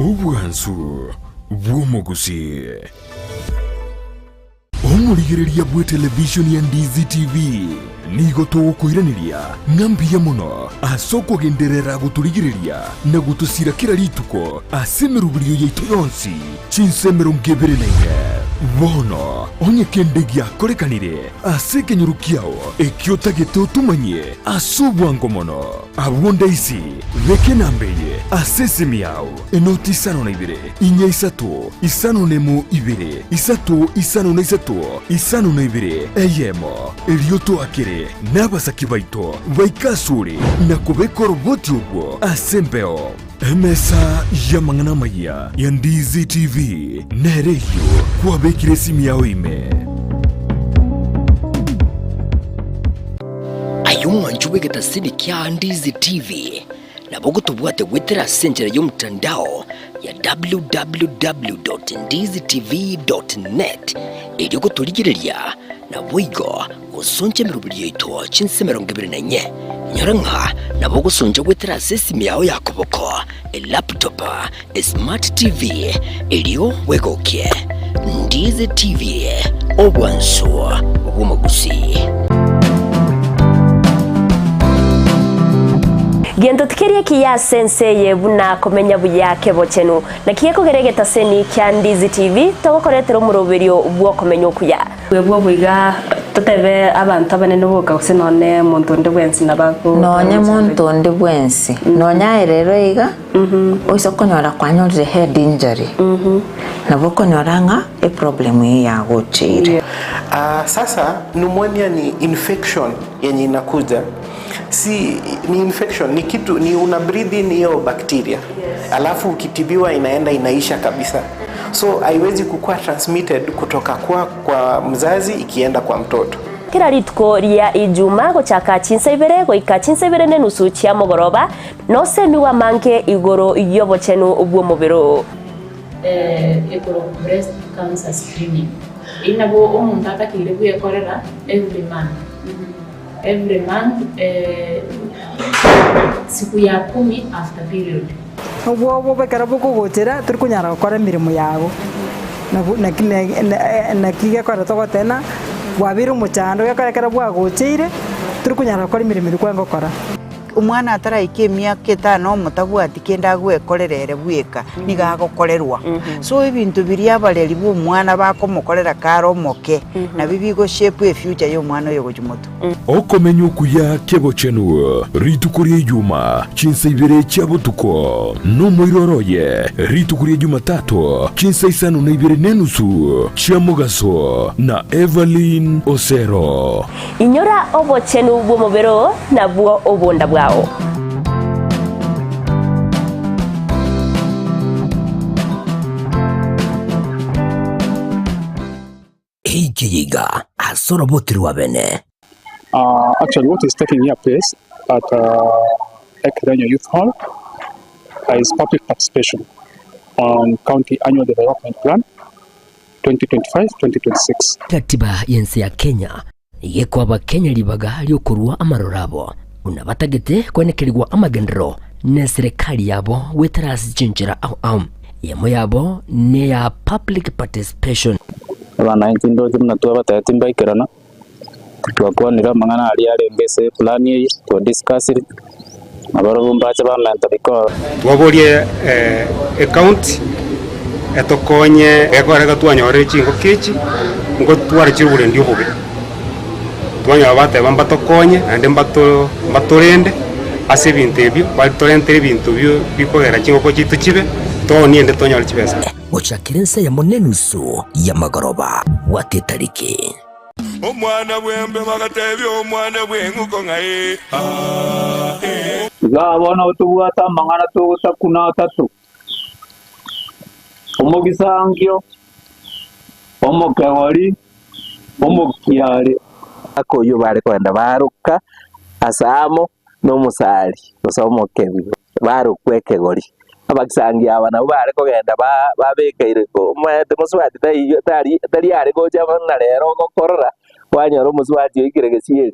Obwansu bw'omogusii. Omorigereria bw'etelevishoni ya Ndizi TV nigo togokoiraneria ng'a mbuya mono ase okogenderera gotorigereria na gotosira kera rituko ase emeroberio yaito yonsi chinsa 24. Bono onye kende giakorekanire ase ekenyoro kiao ekio otagete otomanyie ase obwango mono, abwo ndaisi beka enamba eye ase esimi yao. Enoti isano na ibere, inya isato, isano nemo ibere, isato isano na isato, isano na ibere, eyemo. Erio toakere nabasaki baito baike asore na kobeka oroboti orwo ase embeo. Emesa y'amang'ana amayia ya Ndizi TV nere eyio kwabekire esimi yao ime. Aye omwancho bw'egetasini kia Ndizi TV, Nabo gotobwate goetera ase enchera y'omotandao ya www.ndizitv.net erio gotorigereria naboigo gosoncha emeroberi yaito chinse 24. Nyora ng'a nabo ogosoncha goetera ase esimi yao ya koboko, elaptop, esmart TV erio bwegokie. Ndizi TV, obwansu bw'omogusii. Gento tikeri ekiya ase ense eye buna komenya buya kebochenu. Naki gekogera egetaseni kia Ndizi TV togokoretera omoroberio bw'okomenya okuya. Bwebwo iga totebe abanto abanene boka gose nonye monto onde bwensi nabo ago Nonye monto onde bwensi, nonye aye rero iga, oise konyora kwanyorire head injury, nabo okonyora ng'a eproblem eyio yagocheire. Ah, sasa pneumonia ni infection yenye inakuja si ni infection ni kitu ni una breathe in hiyo bacteria alafu ukitibiwa inaenda inaisha kabisa so haiwezi kukuwa transmitted kutoka kwa, kwa mzazi ikienda kwa mtoto Kera rituko ria Ijuma gochaka chinsa ibere goika chinsa ibere nenusu chia mogoroba, nosemigwe amange igoro y'obochenu bw'omobere oo. Ekorokwa breast cancer screening. Eyio nabo omonto atakeire bwekorera every month, every month siku ya kumi after period. Obwoba ekero bokogochera tori konyara gokora emeremo yago, nabo naki naki gekogera togoteba ng'a bwabeire omochando gekogera ekero bwagocheire tori konyara gokora emeremo eria kwarenge gokora. Omwana ataraika emiaka etano omotabwati kende agwekorera ere bweka, nigo agokorerwa. So ebinto biria abareri ba omwana bakomokorera kare omoke, nabio bigo shape efuture ya omwana oyo gochia motwe. Okomenya okuya k'obochenu rituko ria Ijuma, chinsa ibere chia botuko, nomoiroro oye rituko ria Jumatato, chinsa isano na ibere nenusu chia mogaso, na Evelyn Osero. Inyora obochenu bw'omobere oo nabwo obonda bwao. Eike yiga ase oroboti rwa bene. Actually what is taking here place at Ekerenyo Youth Hall is public participation on County Annual Development Plan 2025-2026. Katiba y'ense ya Kenya nigo ekoa Abakenya ribaga ri'okorua amaroro abo buna batagete koenekerigwa amagenderero n'eserekari yabo goetera ase chinchera ao ao. Eyemo yabo neya public participation. Abananchi ndoche buna twabatebetie mbaikerana, twakwanire amang'ana aria arenge ase eplan eye, twadiscussire, nabarobwo mbache bamenta bikoro. Twaborie ecounty etokonye ekoreka twanyorire chingoko echi, ngotware chire oborendi obobe. Twanyora bateba mbatokonye naende mbato mbatorende ase ebinto ebio, batorentere ebinto bio bikogera chingoko chiaito chibe, toonie ende tonyore chibesa. Gochakera ensa eyemo nenusu y'amagoroba. Bwata etariki. Omwana bw'embe bagatebia omwana bw'eng'uko ng'a ee, aa, ee. Igaa bono tobwate amang'ana togosakuna atato, omogisangio, omokegori, omokiare. Aka oyio bare kogenda baroka ase amo nomosari gose omokebi, barokwa ekegori. Abagisangi aba nabwo bare kogenda babeka ireko, omanyete mosubati taiyo tari tari are gocha buna rero ogokorora, kwanyora omosubati oikire gesieri.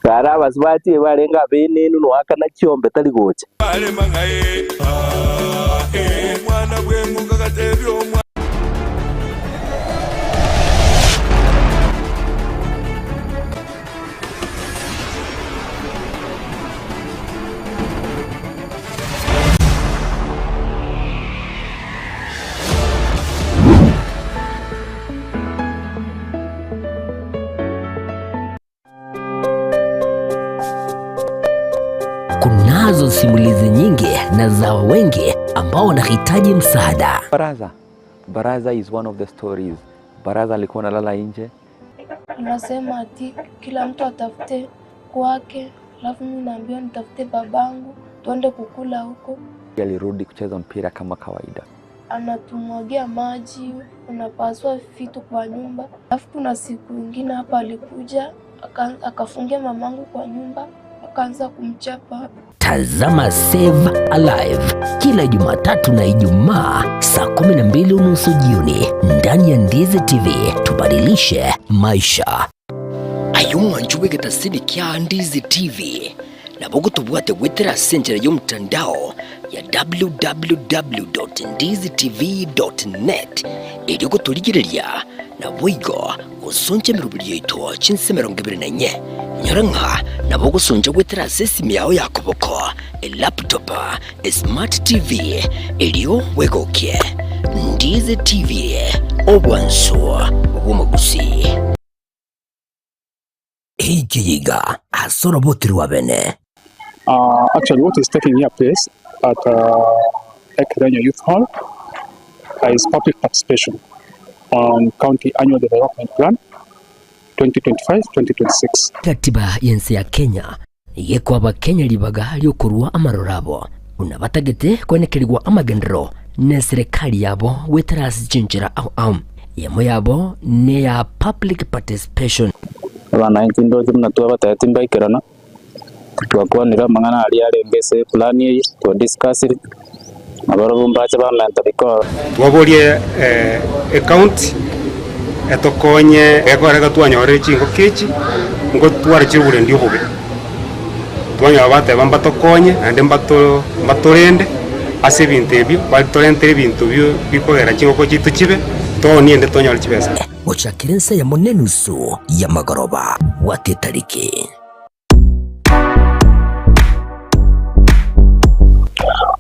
Kare abasubati ebarenge abenenu noakana chiombe tari gocha. Bare mang'ae, ah. Omwana bw'eng'uko agatebia omwana. Kunazo simulizi nyingi na za wengi ambao wanahitaji msaada. Baraza. Baraza is one of the stories. Baraza alikuwa analala nje. Anasema ati kila mtu atafute kwake, alafu mimi naambiwa nitafute babangu tuende kukula huko. Alirudi kucheza mpira kama kawaida. Anatumwagia maji, unapasua vitu kwa nyumba. Alafu kuna siku ingine hapa alikuja akafungia mamangu kwa nyumba, akaanza kumchapa. Tazama Save Alive kila Jumatatu na Ijumaa saa 12:30 jioni ndani ya Ndizi TV. Tubadilishe maisha. Aye omwancho bw'egetasini kia Ndizi TV nabo ogotobwate goetera ase enchera y'omotandao ya www.ndizitv.net erio gotorigereria naboigo gosoncha emeroberi yaito chinse 24. Nyora ng'a nabo ogosoncha goetera ase esimi yao ya koboko, elaptop, esmart TV erio bwegokie. Ndizi TV, obwansu bw'omogusii. Eikeiga ase oroboti rwa bene. Uh, actually, what is taking here place at uh, Ekerenyo Youth Hall is public participation on County Annual Development Plan 2025-2026. Katiba y'ense ya Kenya nigo ekoa Abakenya ribaga ri'okorua amaroro abo buna batagete koenekerigwa amagenderero n'eserekari yabo goetera ase chinchera ao ao. Eyemo yabo neya public participation. Abanainki ndoche buna twabatebetie mbaikerana, twakwanire amang'ana aria arenge ase eplan eye, twadiscussire, na barabwo mbache bamenta bikoro. Twaborie ecounty etokonye ekero iga twanyorire chingoko echi, ngotware chire oborendi obobe. Twanyora bateba mbatokonye naende mbato mbatorende ase ebinto ebio, batorentere ebinto bio bikogera chingoko chiaito chibe, toonie ende tonyore chibesa. Gochakera ensa eyemo nenusu y'amagoroba. Bwata etariki.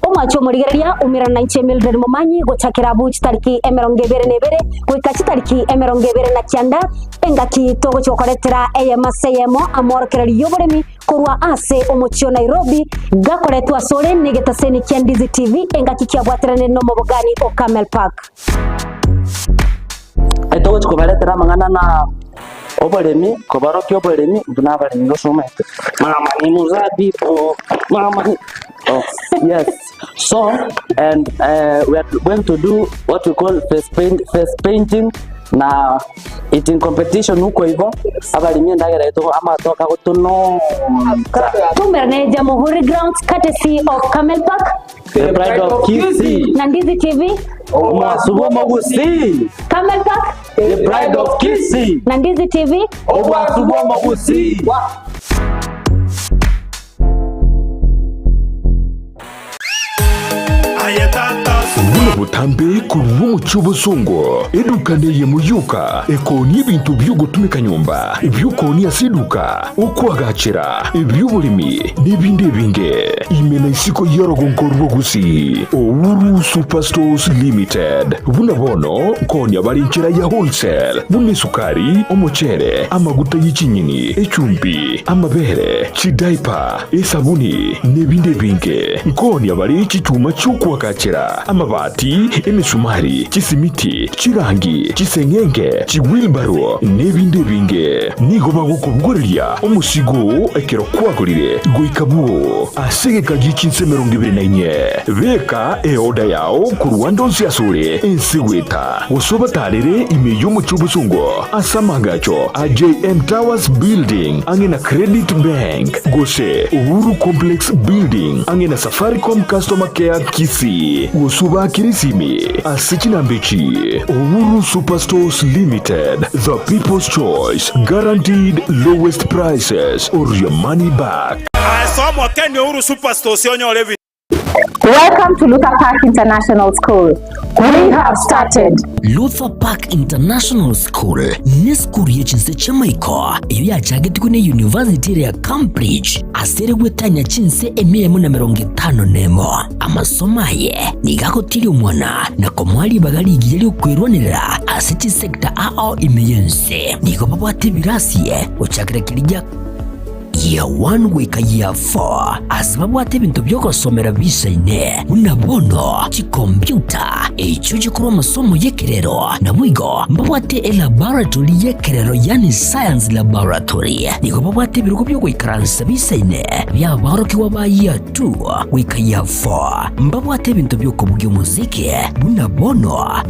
Omwanche omorigereria, umerana nainche Mildred Momanyi gochakera abwo chitariki 21 goika chitariki 29, engaki togochia gokoretera eyemo ase eyemo amorokererio y'oboremi korwa ase omochie o Nairobi, gakoretwa asore negetaseni kia Ndizi TV engaki kiabwateranire nomobogani o Camel Park. Etogochia kobaretera amang'ana na oboremi, kobarokia oboremi buna abaremi gosomete. Mama ni muzabibu, mama ni Oh, yes. So, and uh, we are going to do what we call face, paint, face painting na eating competition huko hivyo abarimi endagera yetu amatoka gotunonza Tumerane Jamhuri Grounds courtesy of Camel Park The Pride of Kisii. na Ndizi TV Omwasu bw'omogusii. Camel Park The Pride of Kisii. na Ndizi TV Omwasu bw'omogusii. Buna botambe korwa omochie obosongo, eduka neyemo yoka ekoonia ebinto bi'ogotumeka nyomba, ebi'okoonia ase eduka, okoagachera, ebi'oboremi, na ebinde ebinge. Ime na isiko y'orogongo rw'Ogusii, Uhuru Superstores Limited. Buna bono nkoonia bare enchera ya wholesale, buna esukari, omochere, amaguta ye chinyeni, echumbi, amabere, chidaipa, esabuni, na ebinde ebinge. Nkoonia bare chichuma chi'okoagachera, amabati, emesumari, chisimiti, chirangi, chiseng'enge, chiwilbaro, na ebinde ebinge. Nigo bagokobogoreria omosigo oo ekero kwagorire goika bwoo ase egeka gie chinsa 24. Beka eoda yao korwa ande onsi asore ense goeta, gose obatarere ime y'omochie obosongo ase amaagacho a JM Towers Building ang'e na Credit Bank, gose Uhuru Complex Building ang'e na Safaricom Customer Care Kisii, gose obaakere esimi ase chinamba echi, Uhuru Superstores Limited, the people's choice, guaranteed lowest prices or your money back. Ase omokeni Uhuru Superstores onyore. Welcome to Luther Park International School. We have started. Luther Park International School nesukuru ye chinse chi'amaiko eyio yachagetigwe ne University ere ya Cambridge ase ere gwetania chinse emia emo na emerongo etano nemo. Amasomo aye nigo agotiria omwana na komoa ribaga rigiya ri'okwerwanerera ase chisecta ao ime y'ense. Nigo babwate ebirasi gochakera keria gia Year 1 goika Year 4 ase babwate ebinto bi'ogosomera bisaine, buna bono chikompiuta, echio chikorwa amasomo y'ekerero, naboigo mbabwate elaboratory y'ekerero yaani science laboratory. Nigo babwate ebirogo bi'ogoikaransa bisaine bi'aborokigwa ba Year 2 goika Year 4. Mbabwate ebinto bi'okobugia omosiki buna bono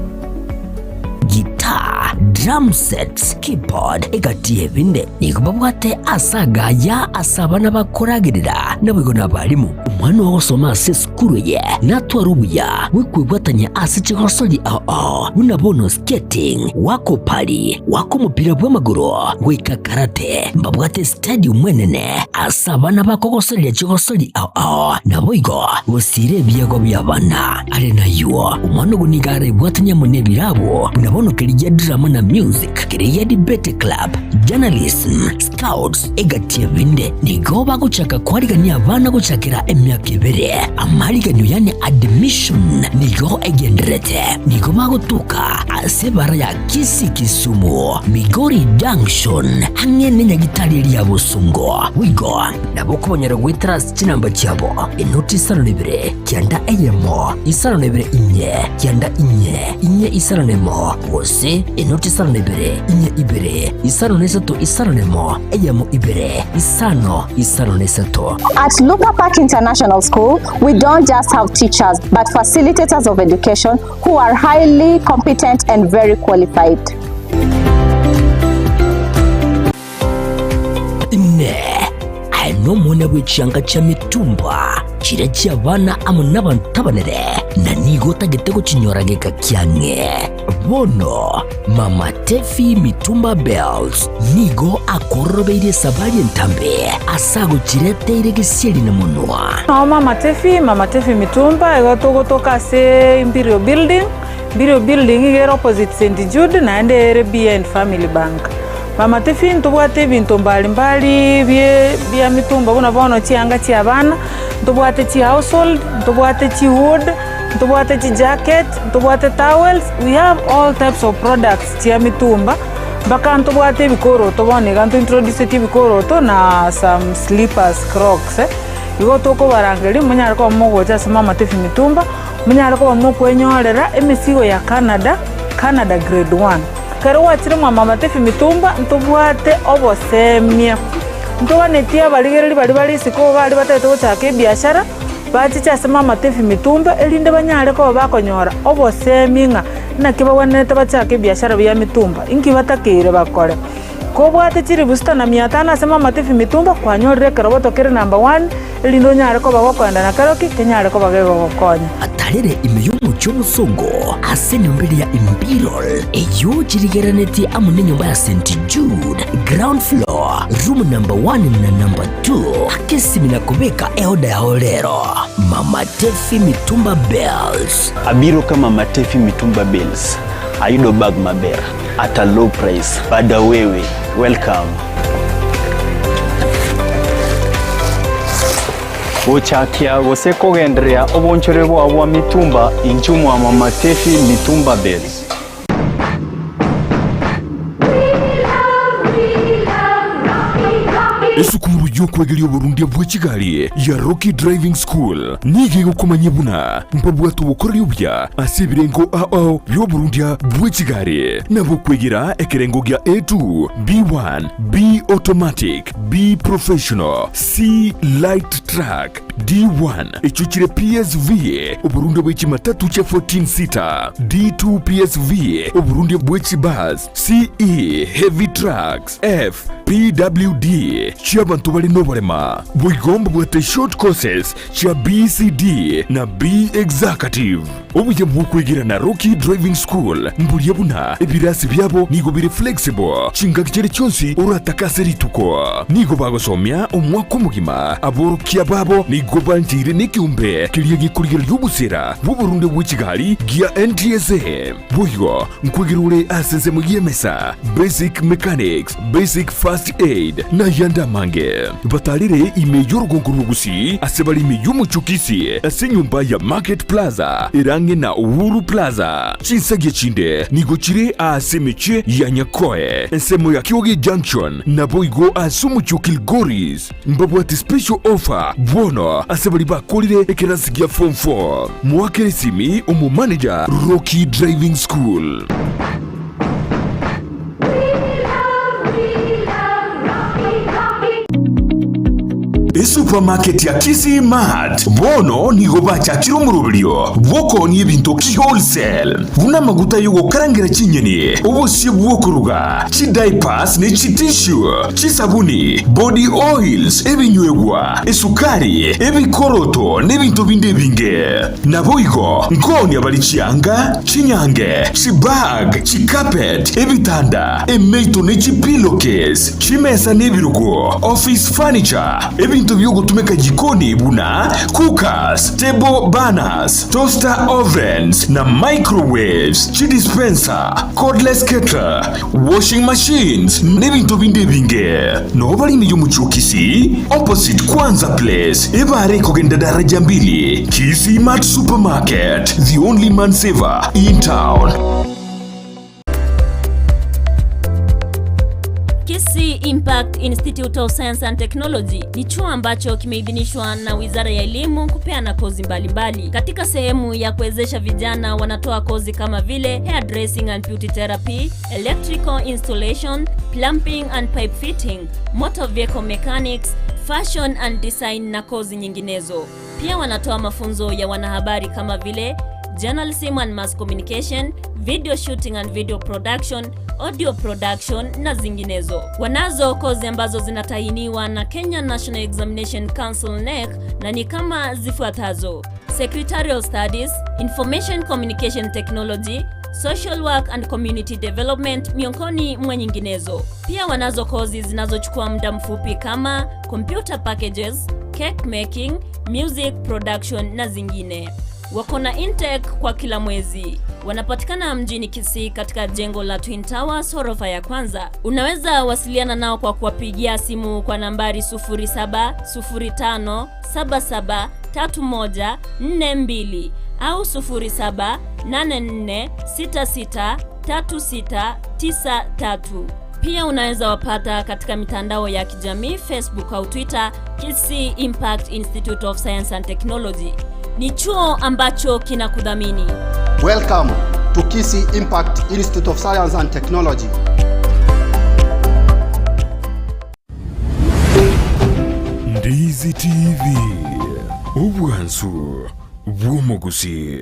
Guitar, drum sets, keyboard, egati y'ebinde. Nigo babwate ase agaya ase abana bakoragerera, naboigo nabarimu. Omwana ogosoma ase esukuru eye natware obuya bw'okwebwatania ase chigosori ao ao buna bono skating, goaka opari, goaka omopira bw'amagoro, goika karate. Mbabwate estadium enene ase abana bakogosoreria chigosori ao ao, naboigo gosiira ebiegwa bi'abana. Are nayio, omwana ogo nigo arebwatanie amo nebirabo, buna bono keria drama na music, keria debate club, journalism, scouts, egati ebinde. Nigo bagochaka kwarigania abana gochakera emiaka ebere. Amariganio yani admission nigo egendererete. Nigo bagotoka ase ebara ya Kisii Kisumu, Migori Junction, ang'e nenyagitari eria ya Bosongo. Boigo nabo okobanyora goetera ase chinamba chiabo, enoti isano na ibere, kianda eyemo, isano na ibere inye, kianda inye, inye isano na emo, gose enoti isano na ibere, inye ibere, isano na isato isano na emo, eyemo ibere, isano, isano na isato. At Luther Park International School, we don't just have teachers, but facilitators of education who are highly competent and very qualified. Inee! Aye nomwana bwe chianga chia mitumba, chiria chi'abana amo nabanto abanene, na nigo otagete gochinyora geka kiang'e? Bono Mama Tefi Mitumba Bells nigo akororobeirie esabari entambe ase agochireteire gesieri na monwa. Nao Mama Tefi, Mama Tefi Mitumba, igo togotoka ase Imperial Building, Imperial Building iga ere opposite St Jude naende ere behind Family Bank. Mama Tefi ntobwate ebinto mbali mbali bie bia mitumba buna bono chianga chia abana, ntobwate chi household, ntobwate chi wood, ntobwate chi jacket, ntobwate towels, we have all types of products chia mitumba, mpaka ntobwate ebikoroto bono iga ntointroducetie ebikoroto na some slippers, crocs. Igo tokobarangeria monyare koba mogocha ase Mama Tefi Mitumba, monyare koba mokwenyorera emesigo ya Canada, Canada grade one. Ekero gwachire mwa Mama Tefi Mitumba ntobwate obosemia, ntoganetie abarigereria baria bare isiko baria batagete gochaka ebiashara, bachiche ase Mama Tefi Mitumba erinde banyare koba bakonyora obosemi ng'a naki bagwenerete bachake ebiashara bia mitumba, inki batakeire bakore. Kobwate chilifu sita na mia tano ase Mama Tefi Mitumba kwanyorire ekeroboto kere number one erinde onyare koba gokoenda na keroki kenyare koba gegogokonya. Atarere ime y'omochie omosongo ase enyomba eria ya Imperial, eyio chirigerenetie amo nenyomba ya St. Jude, ground floor, room number one na number two. Akesimi na kobeka eoda yao rero. Mama Tefi Mitumba Bells. Abiro ka Mama Tefi Mitumba Bells. Ayudo bag maber at a low price. Bada wewe, welcome. Gochakia gose kogendereria obonchore bwao bwa mitumba inchuo mwa Mama Tefi Mitumba Bales. Esukuru y'okwegeria oborundia bwe chigari ya Rocky Driving School nigo egokomanyia buna mbabwate obokoreri obuya ase ebirengo ao ao bi'oborundia bwe chigari, nabo okwegera ekerengo gia A2, B1, B Automatic, B Professional, C Light Truck, D1 echio chire PSV, oborundia bwe chimatatu chia 14 seater, D2 PSV, oborundia bwe chibus, CE Heavy Trucks, F PWD chi'abanto bare noborema. Boigo mbabwate short courses chia BCD na B Executive. Obuya bw'okwegera na Rocky Driving School mburia buna ebirasi biabo nigo bire flexible chingaki chiria chionsi oratake ase rituko. Nigo bagosomia omwaka omogima. Aborokia babo nigo bancheire nekeombe keria gekorigereria obosera bw'oborunde bwe chigari gia NTSA. Boigo nkwegera ore ase ensemo y'emesa, basic mechanics, basic first aid, na ayande amange. Batarire ime y'orogongo rwa Gusii ase bare ime y'omochie o Kisii ase enyomba ya Market Plaza ere ang'e na Uhuru Plaza. Chinsagia chinde nigo chire aase emechie ya Nyakoe, ensemo ya Kioge Junction, naboigo ase omochie o Kilgoris. Mbabwate special offer bono ase baria bakorire ekerasi gia form 4. Moakere esimi omomanager Rocky Driving School. Esupermarket ya Kisii Mart bono nigo bachakire omoroberio bw'okoonia ebinto ki-wholesale, buna amaguta y'ogokarangera chinyeni, obosie bw'okoruga, chidiapers ne chitissue, chisabuni, body oils, ebinywegwa, esukari, ebikoroto, na ebinto binde ebinge. Naboigo nkoonia bare chianga, chinyange, chibag, chicarpet, ebitanda, emeito ne chipillowcase, chimesa na ebirogo, office furniture, ebinto bi'ogotumeka jikoni buna cookers, table burners, toaster ovens, na microwaves, chidispenser, cordless kettle, washing machines, n'ebinto binde ebinge. Noo bare ime y'omochie o Kisii, opposite Kwanza Place, ebare ekogenda daraja mbili, Kisii Mart Supermarket, the only man saver in town. Kisii Impact Institute of Science and Technology ni chuo ambacho kimeidhinishwa na Wizara ya Elimu kupeana kozi mbalimbali. Katika sehemu ya kuwezesha vijana, wanatoa kozi kama vile hairdressing and beauty therapy, electrical installation, plumbing and pipe fitting, motor vehicle mechanics, fashion and design na kozi nyinginezo. Pia wanatoa mafunzo ya wanahabari kama vile journalism and mass communication, video shooting and video production, audio production na zinginezo. Wanazo kozi ambazo zinatahiniwa na Kenya National Examination Council KNEC na ni kama zifuatazo: Secretarial Studies, Information Communication Technology, Social Work and Community Development miongoni mwa nyinginezo. Pia wanazo kozi zinazochukua muda mfupi kama computer packages, cake making, music production na zingine. Wako na intake kwa kila mwezi. Wanapatikana mjini Kisii katika jengo la Twin Towers ghorofa ya kwanza. Unaweza wasiliana nao kwa kuwapigia simu kwa nambari 0705773142 au 0784663693. Pia unaweza wapata katika mitandao ya kijamii Facebook au Twitter, Kisii Impact Institute of Science and Technology. Ni chuo ambacho kinakudhamini. Welcome to Kisii Impact Institute of Science and Technology. Ndizi TV, obwansu bw'omogusii.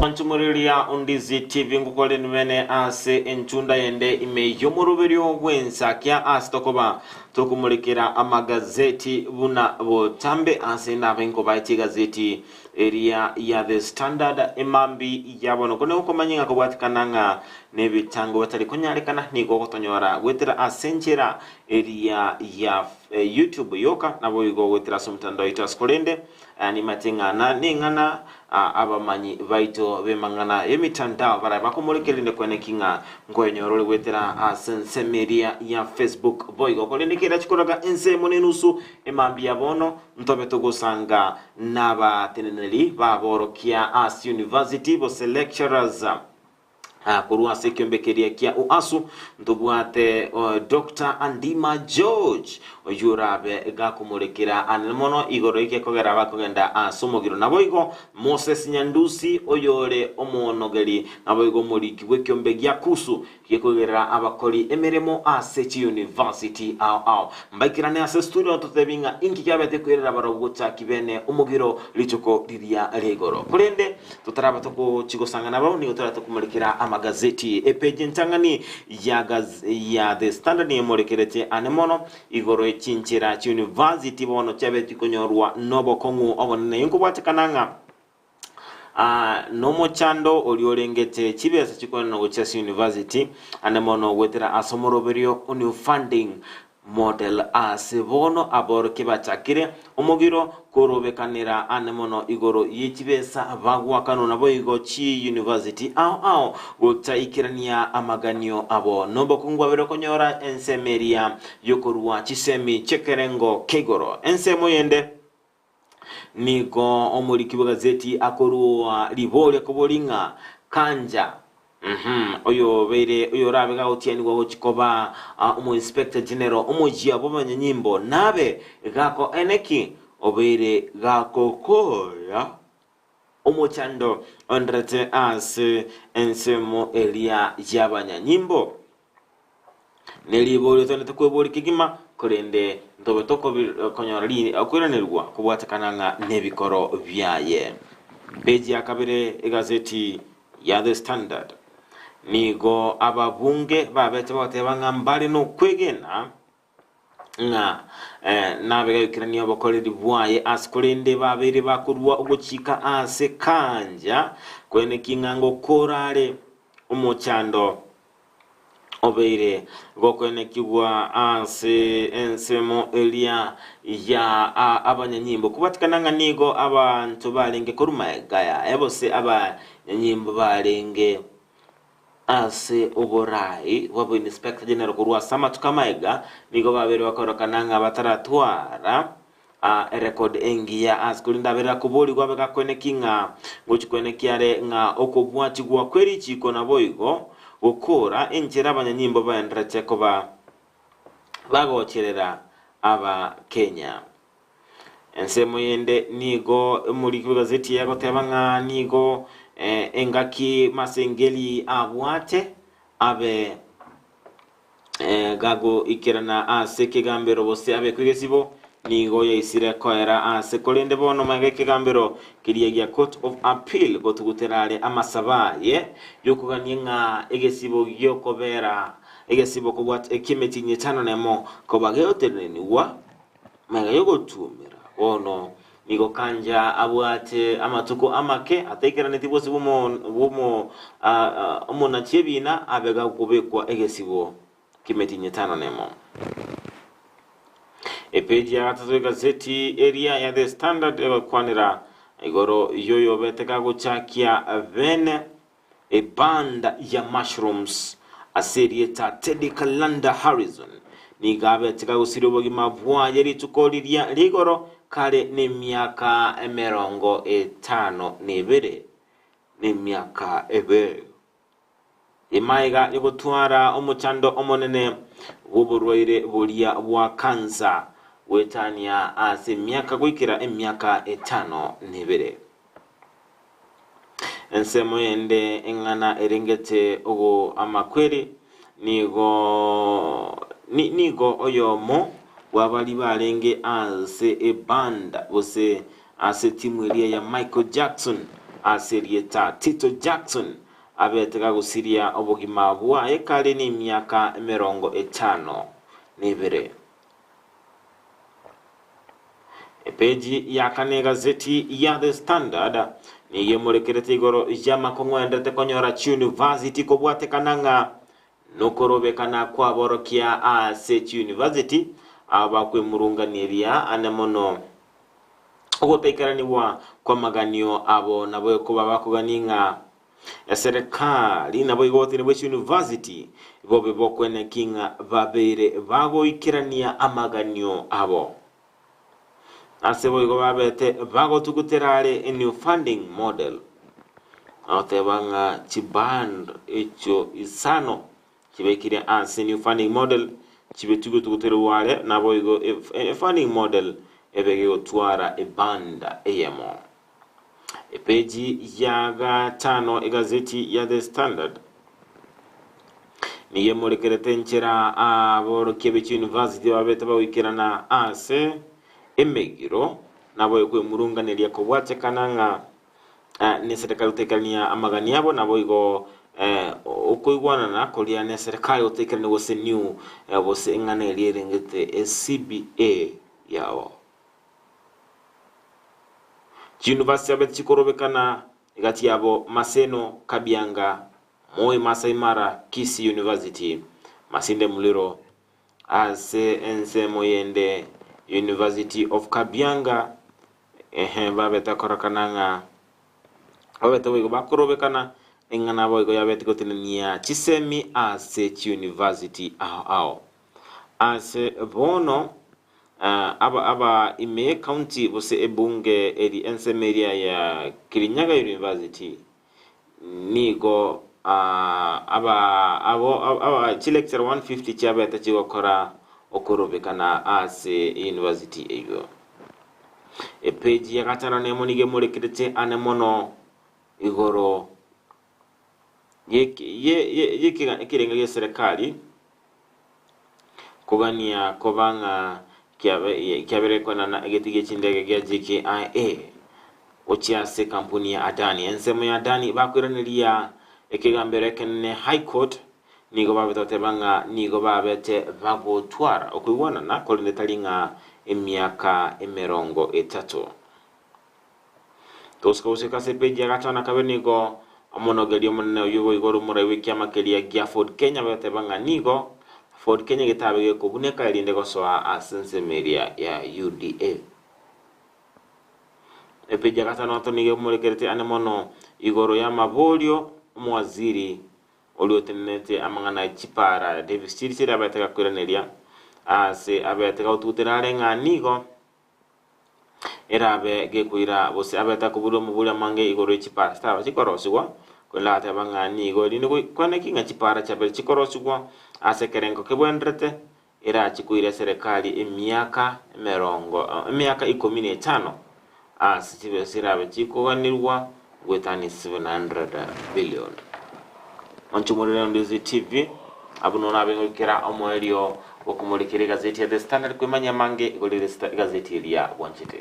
Onchumoriria Ondizi TV ngokore nimene ase enchunda yende ime y'omoroberio bw'ensakia ase tokoba Tokomorekera amagazeti buna botambe ase nabe nkobae chigazeti eria ya The Standard emambi ya bono. Kone okomanya ng'a kobwatikana ng'a nebitango batari konyarekana nigo ogotonyora goetera ase enchera eria ya YouTube yoka naboigo goetera ase omotandao oito ase korende nimate ng'a neng'ana Abamanyi baito b'emang'ana y'emitandao barabe bakomorekereria rinde kweneki ng'a nkoyenyora ore goetera ase ensemo eria ya Facebook boigo. Korende kera chikoraga ensemo nenusu emambia bono ntobe togosanga nabateneneri baborokia ase university gose lecturers. Korwa ase ekiombe keria kia UASU ntobwate Doctor Andima George. Oyio orabe gakomorekera anene mono igoro y'egekogera bakogenda ase omogiro. Naboigo Moses Nyandusi, oyore omoonogeri, naboigo omoriki bw'ekiombe gia Kusu, gekoigerera abakori emeremo ase chiyunivasiti ao ao. Mbaikerane ase studio totebi ng'a inki kiabete koirera barobwo gochaki bene omogiro rituko riria ria igoro. Korende totaraba togochi gosang'ana abwo, nigo torate komorekera amagazeti. Epeji entang'ani ya gaz ya The Standard nigo emorekerete ane mono igoro ye chinchera chi'university bono chiabe chikonyorwa nobokong'u obonene. Inkobwatekana ng'a aa nomochando oria orengete chibesa chikoenanwa gochia ase university ane mono goetera ase omoroberio o new funding model ase bono aborokia bachakire omogiro korobekanera ane mono igoro ye chibesa bagoakanwa naboigo chi university ao ao gotaikerania amaganio abo. Nobokungu bwabere okonyora ensemo eria yokorua chisemi chi'ekerengo kia igoro. Ensemo yende nigo omoriki bw'egazeti akorua riboria kobori ng'a Kanja mhm oyobeire oyorabe gagotianigwa gochia koba omo-inspector general omochia bw'abanyanyimbo nabe gako eneki obeire gakokoya omochando oenderete ase ensemo eria y'abanyanyimbo. Neriborio togenderete kweboria kegima, korende ntobe tokonyora okoiranerigwa kobwatekana ng'a nebikoro biaye. Peji ya kabere egazeti ya The Standard nigo ababunge babete bagoteba ng'a mbare nokwegena ng'a nabe gaikerania obokoreri bwaye ase korende babeire bakorua ogochika ase kanja kweneki ng'a ngokorare omochando obeire gokoenekigwa ase ensemo eria ya abanyanyimbo. Kobatikana ng'a nigo abanto barenge korwa magega yaye gose abanyanyimbo barenge ase oborai bwa Inspector General korwa ase amatuko amaega, nigo babeire bakorokana ng'a bataratwara erecord engiya ase korende aberera koborigwa abe gakoeneki ng'a ngochi koeneki are ng'a okobwatigwa kwe richiko naboigo gokora enchera abanyanyimbo baenderete koba bagocherera aba Kenya. Ensemo yende nigo omoriki bw'egazeti eye agoteba ng'a nigo engaki Masengeli abwate abe Gagoikerana ase ekegambero gose abekwe egesibo, nigo yaisire koera aase. Korende bono magega ekegambero keria gia Court of Appeal gotugutera are amasabo aye yokogania ng'a egesibo giokobera egesibo kobwata eki'emetienyi etano nemo koba gegotenenigwa magega yogotuomera. Bono nigo Kanja abwate amatuko amake ataikeranetie bosio bw'omo omonachi ebiina abe gakobekwa egesibo ki'emetienyi etano nemo. Epeji ya gatato y'egazeti eria ya The Standard egokwanera igoro y'oyobete gagochakia bene Ebanda ya mushrooms ase erieta Teddy Kalanda Harrison nigo abete kagosiria obogima bwaye rituko riria rigoro kare nemiaka 52 nemiaka ebere. Emaiga yogotwara omochando omonene bw'oborwaire boria bwa kansa goetania ase emiaka goikera emiaka 52. Ensemo yende eng'ana erengete ogo amakweri nigo nigo oyomo bw'abaria barenge ase eband gose ase etimu eria ya Michael Jackson ase erieta Tito Jackson abete gagosiria obogima bwaye kare nemiaka 52. Epeji ya kane egazeti ya The Standard nigo emorekerete igoro y'amakong'u aenderete konyora chiuniversity kobwatekana ng'a nokorobekana kw'aborokia ase chiuniversity abo bakwemurunganeria ane mono ogotaikeranigwa kw'amaganio abo nabo ekoba bakogania ng'a Eserekari naboigo gotini bwe chiuniversity bobe bokweneki ng'a babeire bagoikerania amaganio abo. Ase boigo babete bagotugutera are enew funding model agoteba ng'a chiband echio isano chibekire ase new funding model. Chibe chigotuguterwa are, naboigo efunding model ebe gegotwara eband eyemo. Epeji ya gatano egazeti ya The Standard nigo emorekerete enchera aborokia be chiuniversity babete bagoikerana ase emegiro naboigo kwemurunganeria kobwatekana ng'a neserekari gotaikerania amagani abo naboigo okoigwanana koria neserekari gotaikerania gose new gose eng'ana eria erengete eCBA yabo. Chiuniversity chiabete chikorobekana egati yabo Maseno, Kabianga, Moi Masai Mara, Kisii University, Masinde Muliro, ase ensemo yende University of Kabianga, ehe babete korokana ng'a babete boigo bakorobekana eng'ana boigo yabete gotenenia chisemi ase chiuniversity ao ao. Ase bono aba aba ime y'ecounty gose ebunge eri ensemo eria ya Kirinyaga University nigo aba abo aba chilecturer 150 chiabete chigokora okorobekana ase university eyio. Epeji ya gatano nemo nigo emorekerete ane mono igoro y'ekerengo gi'eserekari kogania koba ng'a kiabeire koenana egeti gie chindege gia JKIA gochia ase ekampuni ya Adani. Ensemo ya Adani bakoiraneria ekegambero ekenene High Court nigo babete goteba ng'a nigo babete bagotwara okoigwanana korende tari ng'a emiaka emerongo etato. Togosuka gosuka ase epeji ya gatano na kabere nigo omonogeria omonene oyio boigo ore omorai bw'ekiama keria gia Ford Kenya bagateba ng'a nigo Ford Kenya getabe gekobuneka erinde gosoa ase ensemo eria ya UDA. Epeji ya gatano na gatano nigo emorekerete ane mono igoro y'amaborio omowaziri oria otenenete amang'ana e chipara Davis Chirchir abete gakoiraneria ase abete gagotugutera are ng'a nigo Erabe gekoira gose abe takoburwa omobori amange igoro ye chipara chitaba chikorosigwa, korende agateba ng'a nigo erinde kwaneki ng'a chipara chiabere chikorosigwa ase ekerengo kebwenerete, erache koira eserekari emiaka emerongo emiaka ikomi na etano ase chibesa chirabe chikoganirwa goetania 700 billion. Onchumorere Onduzi TV, abwo nono abe goikera omoerio bw'okomorekera egazeti ya The Standard kwemanyia amange igoro ere egazeti eria bwanchete.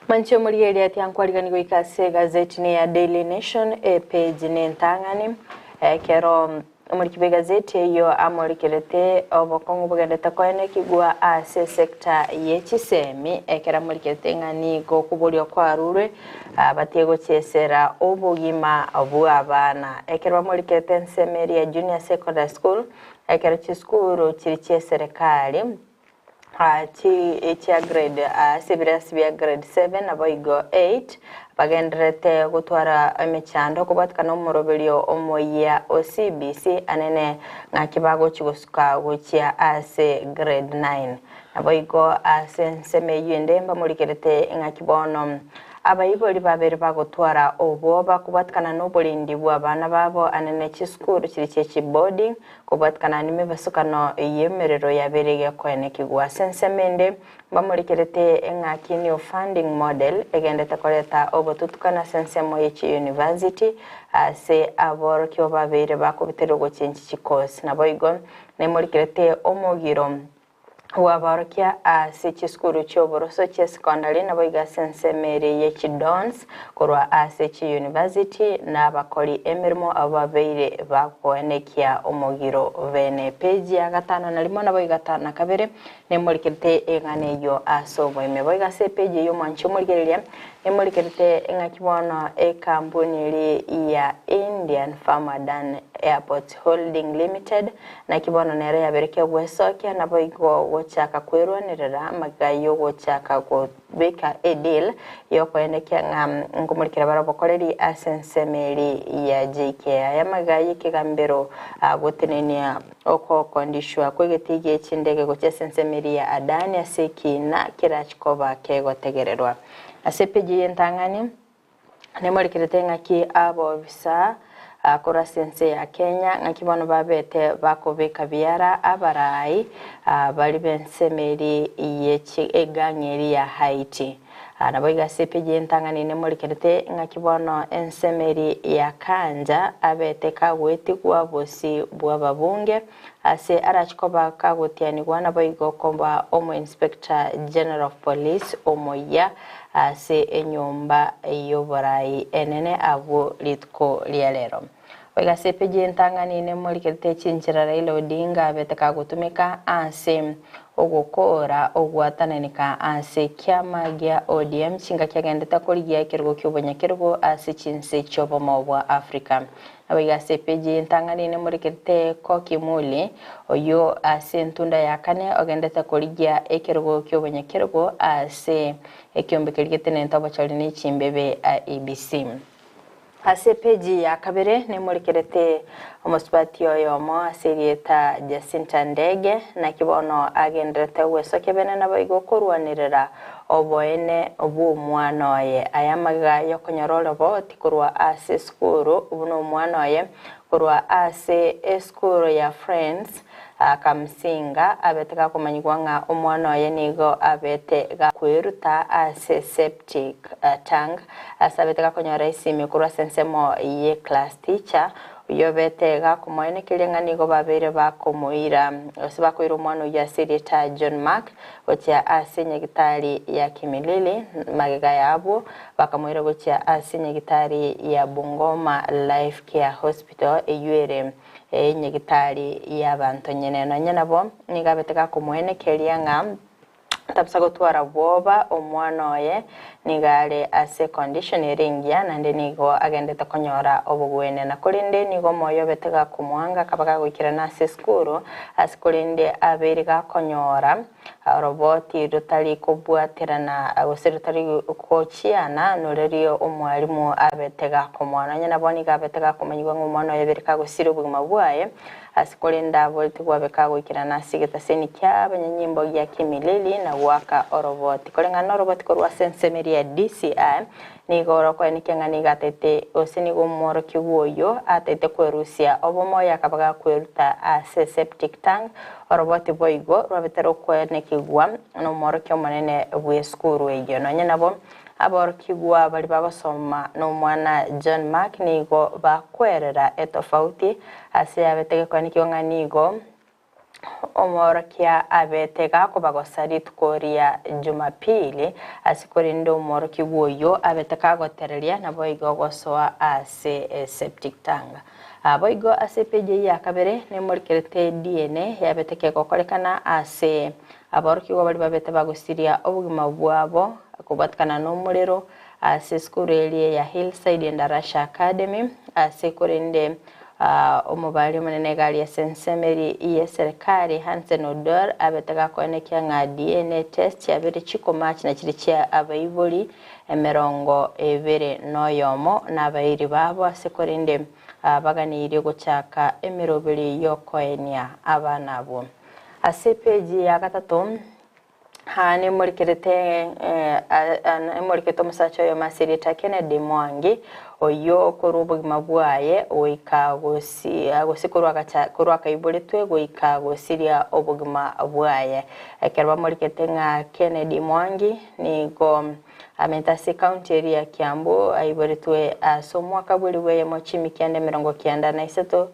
Manche omorigereria tiankwariganigwa goika ase egazeti ne ya Daily Nation epage ne entang'ani ekero omoriki bw'egazeti eyio amorekerete obokong'u bogendete koenekigwa ase esector ye chisemi ekero amorikerete ng'a nigo okoboria kwarurwe Batie gochiesera obogima bw'abana. Ekero bamorikerete ensemo eria ya Junior Secondary School, ekero chisukuru chiri chi'eserekari chia grade ase ebirasi bia grade 7 naboigo 8 bagendererete gotwara emechando kobwatekana omoroberio omoyia o CBC anene ng'aki bagochi gosuka gochia ase grade 9. Naboigo ase ensemo eyio ende mbamorigerete ng'aki bono abaibori babere bagotwara obwoba kobwatikana noborendi bw'abana babo ane ne chisukuru chiria chie chiboarding kobwatikana nemebasukano y'emerero yabere gekoenekigwa. Ase ensemo ende mbamorigerete ng'aki new funding model egendete koreta obotutukano ase ensemo ye chiuniversity ase aborokigwa babeire bakobuterwa gochenchi chikosi. Naboigo nemorigerete omogiro Bw'aborokia ase chisukuru chi'oboroso chi'esekondari naboigo ase ensemo eria ye chidons korwa ase chiyunivasiti na abakori emeremo abwo babeire bakoenekia omogiro bene. Peji ya gatano na rimo naboigo gatano na kabere nemorikerete eng'ana eyio ase oboime. Boigo ase epeji eyio omwanchi omorigereria nemorikerete eng'aki bono ekampuni eria ya Indian Farmer Dan Airports Holding Limited Naki bono nere yaberekia gwesokia, naboigo gochaka kwerwanerera magega y'ogochaka kobeka edeal y'okoenekia ng'a nkomorikera bare obokoreri ase ensemo eri ya JK. Aya magega y'ekegambero gotenenia okokondishwa kw'egetii gie chindege gochia ase ensemo eri ya Adani ase ekina kerachi koba kegotegererwa. Ase epeji y'entang'ani. Nemorikerete ng'aki abobisa Korwa ase ense ya Kenya, ng'aki bono babete bakobeka biara abarai baria b'ensemo eria ye egang'i eria ya Haiti. Naboigo ase epeji entang'ani nemorikerete ng'aki bono ensemo eria ya Kanja abete kagoetigwa bosio bw'ababunge ase arache koba kagotianigwa naboigo koba omo Inspector General of Police omoyia ase enyomba y'oborai enene abwo rituko ria rero. Boigo ase epeji entang'ani nemorikerete chinchera Raila Odinga abete kagotumeka ase ogokoora ogwatananeka ase ekiama gia ODM chingaki agendete korigia ekerogo ki'obonyakerogo ase chinse chi'obomo bwa Africa. Naboigo ase epeji entang'ani nemorekerete Koki Muli, oyio ase entunda ya kane ogendete korigia ekerogo ki'obonyakerogo ase ekiombe keria getenenete obochori ne chimbebe IEBC. Ase epeji ya kabere nemorekerete omosubati oyomo ase erieta Jacinta Ndege, naki bono agenderete gwesokia bene naboigo korwanerera oboene bw'omwana oye. Aya amagega y'okonyora oroboti korwa ase esukuru buna omwana oye korwa ase esukuru ya Friends Kamusinga abete gakomanyigwa ng'a omwana oye nigo abete gakweruta ase septic tank ase abete gakonyora esimi korwa ase ensemo ye class teacher Oyio obete gakomoenekeria ng'a nigo babeire bakomoira, gose bakoira omwana oyio ase erieta John Mark gochia ase nyagitari ya Kimilili, magega y'abwo bakamoira gochia ase nyagitari ya Bungoma Life Care Hospital eyio ere enyagitari y'abanto nyene. Nonye nabo nigo abete gakomoenekeria ng'a Tabisa gotwara bwoba, omwana oye nigo are ase econdition ere engiya naende nigo agendete konyora obogwenena. Korende nigo omoyo obete gakomoanga akaba gagoikerana ase esukuru ase korende abeire gakonyora oroboti rotari kobwaterana gose rotari gochiana noreri omwalimu abete gakomoa. Nonye nabo nigo abete gakomanyigwa ng'a omwana oye abeire kagosiria obogima bwaye Ase korende aboreti gwabeka goikerana ase egetaseni ki'abanyanyimbo gia Kimilili na goaka oroboti. Koreng'ana noroboti korwa ase ensemo eria ya DCI, nigo orokoenekia ng'a nigo ataete gose nigo omworokigwa oyio ataete kwerusia obomoyo akaba gakweruta ase septic tank. Oroboti boigo rwabete rokoenekigwa nomworokia omonene bw'esukuru eyio. Nonye nabo Aborokigwa baria bagosoma nomwana John Mark nigo bakwerera etofauti ase yabete gekoenekigwa ng'a nigo omworokia abete gakobagosa rituko ria Jumapili ase korende omworokigwa oyio abete kagotereria naboigo gosoa ase septic tank. Boigo ase epeji eyio ya kabere nemorikerete DNA yabete kegokorekana ase Aborokigwa baria babete bagosiria obogima bwabo kobwatikana nomorero ase esukuru eria ya Hillside Endarasha Academy ase korende omobari omonene egari ase ensemo eria y'eserekari Hansen Oduor abete gakoenekia ng'a DNA test chiabeire chikomatch na chiria chia abaibori emerongo ebere noyomo na abairi babo ase korende baganeirie gochaka emeroberi y'okoenia abana abwo. Ase epeji ya gatato, aa nemorikerete nemorikete omosacha oyomo ase erieta Kennedy Mwangi, oyio korwa obogima bwaye goika gosi gose korwa agacha korwa akaiboretwe goika gosiria obogima bwaye. Ekero bamorikete ng'a Kennedy Mwangi nigo Amente ase ekaunti eria ya Kiambu, aiboretwe ase omwaka bw'elifu eyemo chimikianda 98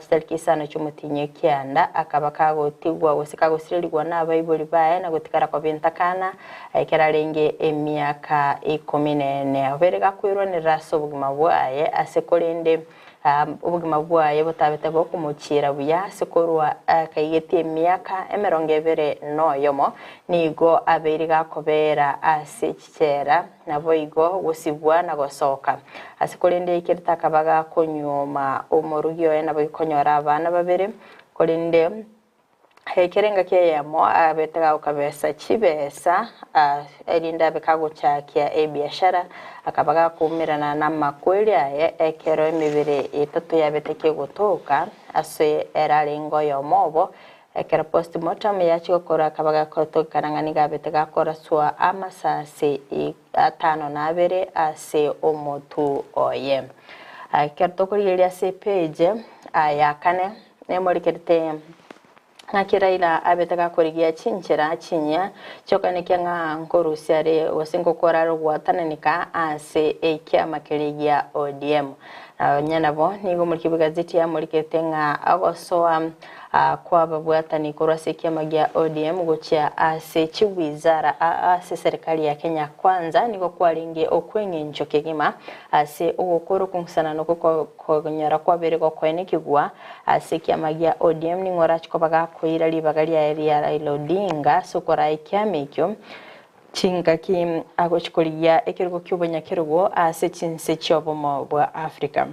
chitariki isano chi'omotienyi ekianda, akaba kagotigwa gose kagosirerigwa nabaibori baye na gotigara koba entakana ekero arenge emiaka ikomi na ene. Obeire gakwerwanerera ase obogima bwaye ase korende Obogima bwaye botabete bokomochiera buya ase korwa akaigetie emiaka 21, nigo abeire gakobera ase chichela, naboigo gosibwa na gosoka. Ase korende aikerete akaba gakonyuoma omorugi oye naboigo konyora abana babere, korende Ekero engaki eyemo abete gagokabesa chibesa, erinde abe kagochakia ebiashara, akaba gakoumerana namakweri aye ekero emebere etato yabete kegotoka ase ere arenge oyomo obo. Ekero postmortem yachia gokorwa akaba gakotokana ng'a nigo abete gakoraswa amasasi atano na abere ase omotwe oye. Ekero tokorigereria ase epage ya kane, nemorikerete ng'aki Raila abete gakorigia chinchera chinyia chiokoenekia ng'a nkorusia are gose ngokora are ogwatananeka ase ekiama keria gia ODM. Nonya nabo nigo omoriki bw'egazeti amorikerete ng'a ogosoa kw'ababwatani korwa ase ekiama gia ODM gochia ase chiwizara ase eserikari ya Kenya Kwanza nigo kwarenge okw'eng'encho kegima ase ogokora okong'usanana okwo konyora kwabeire gokoenekigwa ase ekiama gia ODM ning'o orache koba gakoira ribaga riaye ria Raila Odinga ase okoraa ekiama ekio chingaki agochi korigia ekerogo ki'obonyakerogo ase chinse chi'obomo bwa Africa.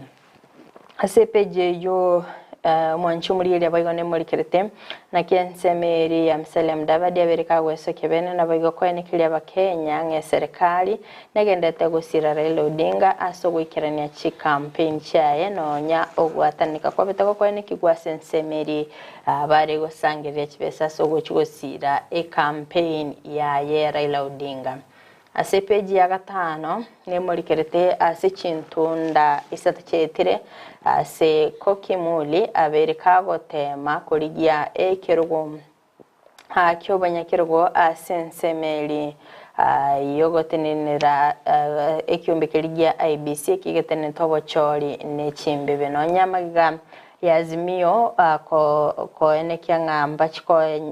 Ase epeji eyio omwanchi omorigereria boigo nemorikerete, naki ensemo eria ya Musalia Mudavadi abeire kagwesokia bene naboigo koenekeria abakenya ng'a eserekari negenderete gosira Raila Odinga ase ogoikerania chicampaign chiaye nonya ogwatananeka kwabete gokoenekigwa ase ensemo eria bare gosangereria chibesa ase ogochia gosira ecampaign yaye Raila Odinga. Ase epeji ya gatano nemorikerete ase chintunda isato chiaetire ase Kokimuli abeire kagoteema korigia ekerogo ki'obanyakerogo ase ensemo eria y'ogotenenera ekiombe keria gia IEBC ekio getenenete obochori ne chimbibe. Nonya magega ya Azimio koenekia ng'a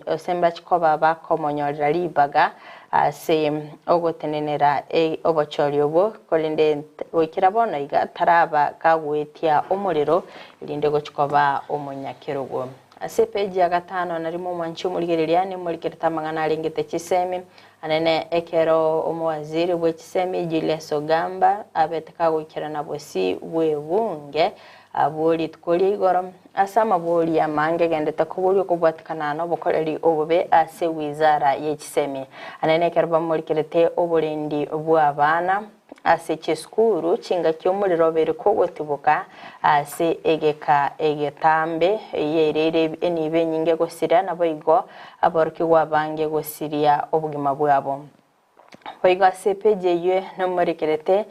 gose mbachi koba bakomonyorera ribaga ase ogotenenera obochori obwo, korende goikera bono iga taraba kagoetia omorero erinde gochia koba omonyakerogo. Ase epeji ya gatano na rimo omwanchi omorigereria nemorikerete amang'ana arengete chisemi, anene ekero omowaziri bwe chisemi Julius Ogamba abete kagoikerana bosio bw'ebunge Abwo rituko ria igoro, ase amabori amange agendete koboria okobwatikana nobokoreri obobe ase wizara ye chisemi. Anene ekero bamorikerete oborendi bw'abana ase chisukuru chingaki omorero obeire kogotiboka ase egeka egetambe yaireire enibo enyinge gosiria naboigo aborokigwa abange gosiria obogima bwabo. Boigo ase epeji eyio nomorekerete,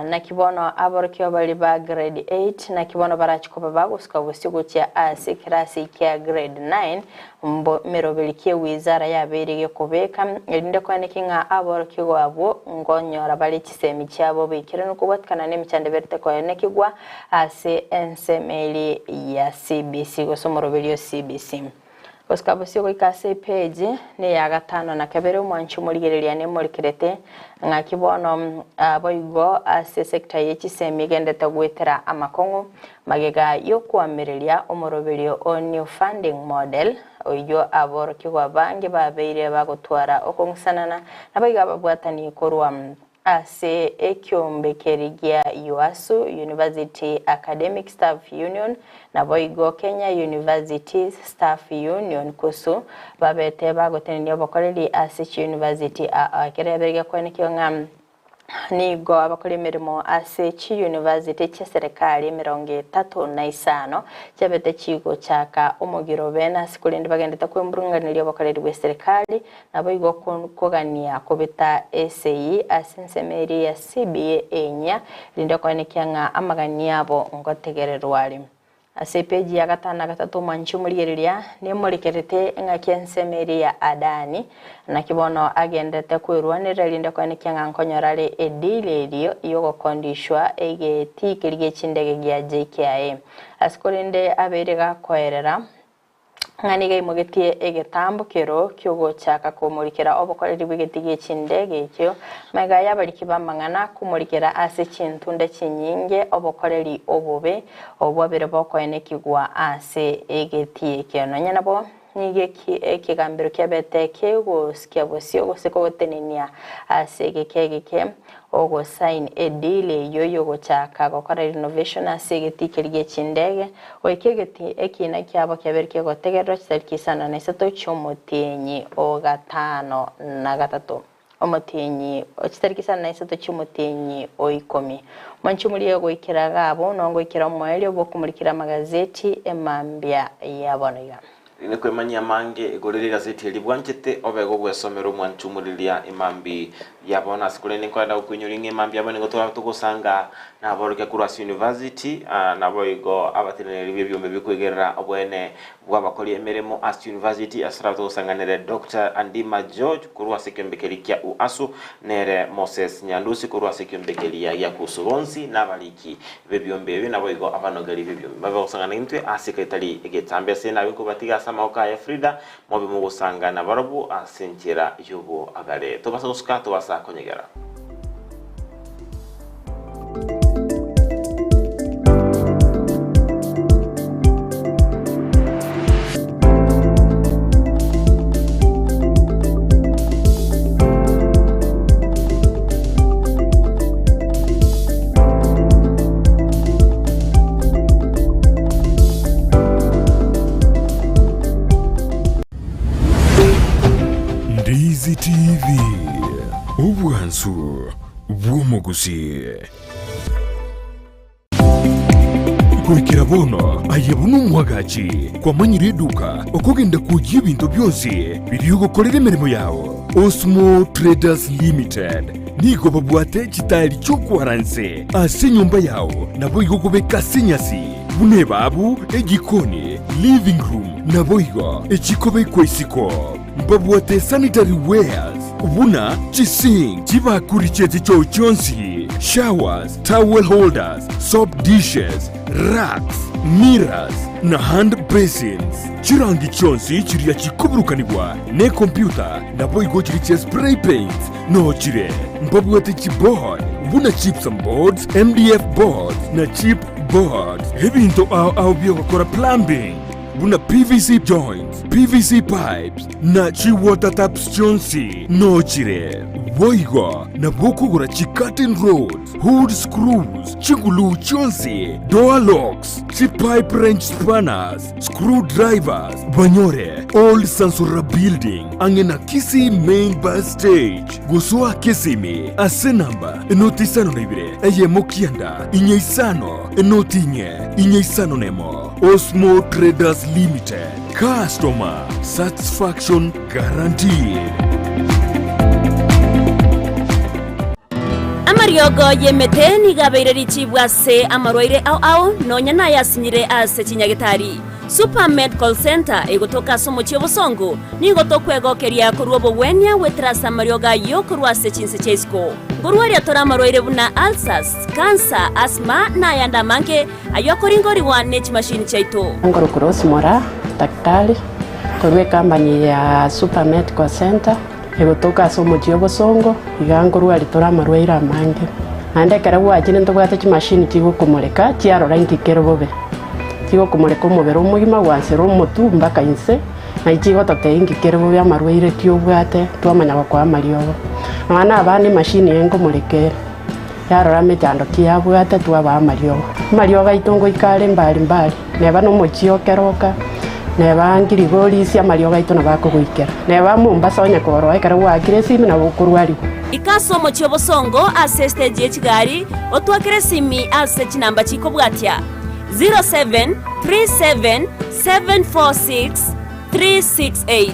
naki bono aborokigwa baria ba grade 8, naki bono barache koba bagosuka bosio gochia ase ekerasi kia grade 9, mbo meroberi ki ewizara yabeire gekobeka, erinde koeneki ng'a aborokigwa abwo nkonyora bare chisemi chiabo boikeranu kobwatikana nemechando eberete koenekigwa ase ensemo eria ya CBC gose omoroberi o CBC. Gosuka bosio goika ase epeji neya gatano na kabere omwanchi omorigereria nemorikerete ng'aki bono boigo ase sector ye chisemi egendete goetera amakong'u magega yokoamereria omoroberio o new funding model oyio aborokigwa abange babeire bagotwara okong'usanana naboigo ababwatani korwa Ase ekiombe keria gia UASU, University Academic Staff Union, naboigo Kenya Universities Staff Union, KUSU, babete bagotenenia obokoreri ase chiyunivasiti aa. Ekero yabeire gekwenekio ng'a nigo abakora emeremo ase chiyunivasiti chi'eserekari emerongo etato na isano chiabete chigochaka omogiro bene ase korende bagendete kwemurunganeria obokoreri bw'eserekari Naboigo kogania kobeta esegi ase ensemo eria ya CBA enyia, erinde koenekia ng'a amagani abo ngotegererwa are. Ase epeji ya gatano na gatato omwanchi omorigereria nemorekerete engaki ensemo eria ya Adani, naki bono agenderete kwerwanerera erinde koenekia ng'a nkonyora are edeal erio y'ogokondishwa egetii keria gie chindege gia JKIA. Ase korende abeire gakoerera ng'a nigo aimogetie egetambo kero ki'ogochaka komorikera obokoreri bw'egeti gie chindege ekio, magega y'abariki b'amang'ana komorikera ase chintunda chinyinge obokoreri obobe obwabere bokoenekigwa ase egeti ekio. Nonya nabo nigo ekegambero kiabete kegosikia bosio gose kogotenenia ase egeka egeke ogosign edeal eyio yogochaka gokora renovation ase egetii keria gie chindege, goika egetii ekiina kiabo kiabeire kegotegererwa chitariki isano na isato chi'omotienyi o gatano na gatato, omotienyi chitariki isano na isato chi'omotienyi o ikomi. Mwanche omorie goikera iga abwo, nongoikera omoerio bw'okomorikera amagazeti emambia ya bono iga. Rinde kwemanyia amange igoro rie rigazeti eri bwanchete obe gogwesomera omwanchumuriria emambi Ya bono ase korende nkorenda gokoinyora ng'a emambia yabo nigo torabe togosanga naborokia korwa ase university, naboigo abateneneri b'ebiombe bikoigerera obwene bw'abakori emeremo ase university ase torabe togosanganere Doctor Andima George korwa ase ekiombe keria kia UASU, nere Moses Nyandusi korwa ase ekiombe keria gia KUSU. Bonsi nabariki b'ebiombe ebi naboigo abanogeri b'ebiombe babe bagosangana intwe ase egetari egetambe ase nabe nkobatiga ase amaboko aye Frida, Mobe mogosanga nabarabwo ase enchera y'oboagare. Tobasa gosuka, tobasa konyegera. Ndizi TV, obwansu bw'omogusi. Goikera bono aye buna omwagachi kwamanyire eduka okogenda kwoyia ebinto bionsi biria ogokorera emeremo yao. Osmo Traders Limited nigo babwate chitaeri chi'okwara nse ase enyomba yao naboigo gobeka ase enyasi buna ebabu, ejikoni, living room naboigo echikobekwa isiko. Mbabwate sanitary wares buna chisink, chibakuri chie chichoo chionsi, showers, towel holders, soap dishes, racks, mirrors na hand basins. Chirangi chionsi chiria chikoburukanigwa nekompyuta naboigo chiria chia spray paints noo chire. Mbabwate chiboard buna gypsum boards, MDF boards na chip boards. Ebinto ao ao biogokora plumbing buna PVC joints, PVC pipes na chi water taps chionsi noo chire. Boigo nabo okogora chi curtain rods, hood screws, chiguluu chionsi, door locks, chi pipe wrench spanners, screw drivers, banyore Old Sansora Building ang'e na Kisii Main Bus Stage. Gosoa Kisimi ase namba enoti isano na ibere eyemo kianda inye isano enoti inye inye isano nemo. Osmo Traders Limited, customer satisfaction guaranteed. Amariogo y'emete nigo abeire richibu ase amarwaire ao ao, nonya nayasinyire ase chinyagetari. Super Medical Centre egotoka ase omochie obosongo, nigo tokwegokeria korwa obogwenia goetera ase amariogo ayio korwa ase chinse chia isiko. Nkorwaria tore amarwaire buna ulcers, cancer, asthma na ayande amange ayio akoringorigwa ne chimashini chiaito. Nkorokwa Rose Moraa, daktari korwa ecompany ya Super Medical Centre. Egotoka ase omochie obosongo, iga nkorwaria tore amarwaire amange. Naende ekero gwachire ntobwate chimashini chigokomoreka chiarora inki kere bobe. Chigokomoreka omobere omogima gwansera omotwe mpaka inse, naye chigototebia inki kere bobe amarwaire ki obwate twamanya gokoa amariogo. Nonya na abana emashini eye nkomoreka ere, yarora emechando ki yabwate twabaa amariogo. Amariogo aito ngoika are mbari mbari. Neba nomochie o keroka, neba Ngirigorisia amariogo aito nabo akogoikera. Neba Mombasa onye koroa ekero gwaakire esimi nabo okorwarigwa. Ika ase omochie obosongo ase estage ye chigari, otwakere esimi ase chinamba chikobwatia, 0737746368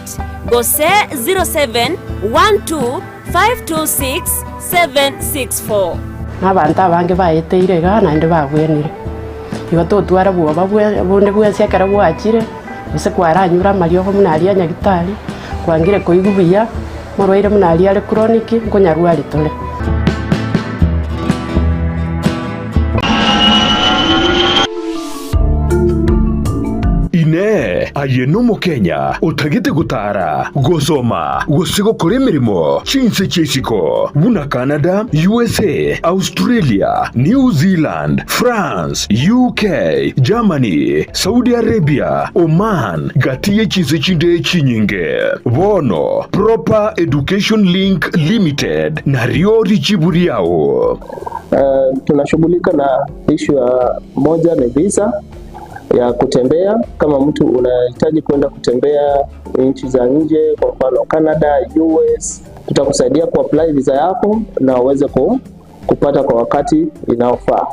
gose 0712526764. Na abanto abange baeteire igaa naende babwenire. Igo totware bwoba bonde bwensi ekero gwachire, gose kwaranyure amariogo buna aria a nyagitari, kwangire koigwa buya, omorwaire buna aria are chronic, nkonyarwari tore. Inee! Aye n'Omokenya otagete gotaara, gosoma, gose gokora emeremo chinse chia isiko buna Canada, USA, Australia, New Zealand, France, UK, Germany, Saudi Arabia, Oman, gati ye chinse chinde chinyinge? Bono Proper Education Link Limited nario richibu riao. Tunashughulika na issue ya moja ni visa ya kutembea. Kama mtu unahitaji kwenda kutembea nchi za nje, kwa mfano Canada, US, tutakusaidia kuapply visa yako na uweze kupata kwa wakati inaofaa.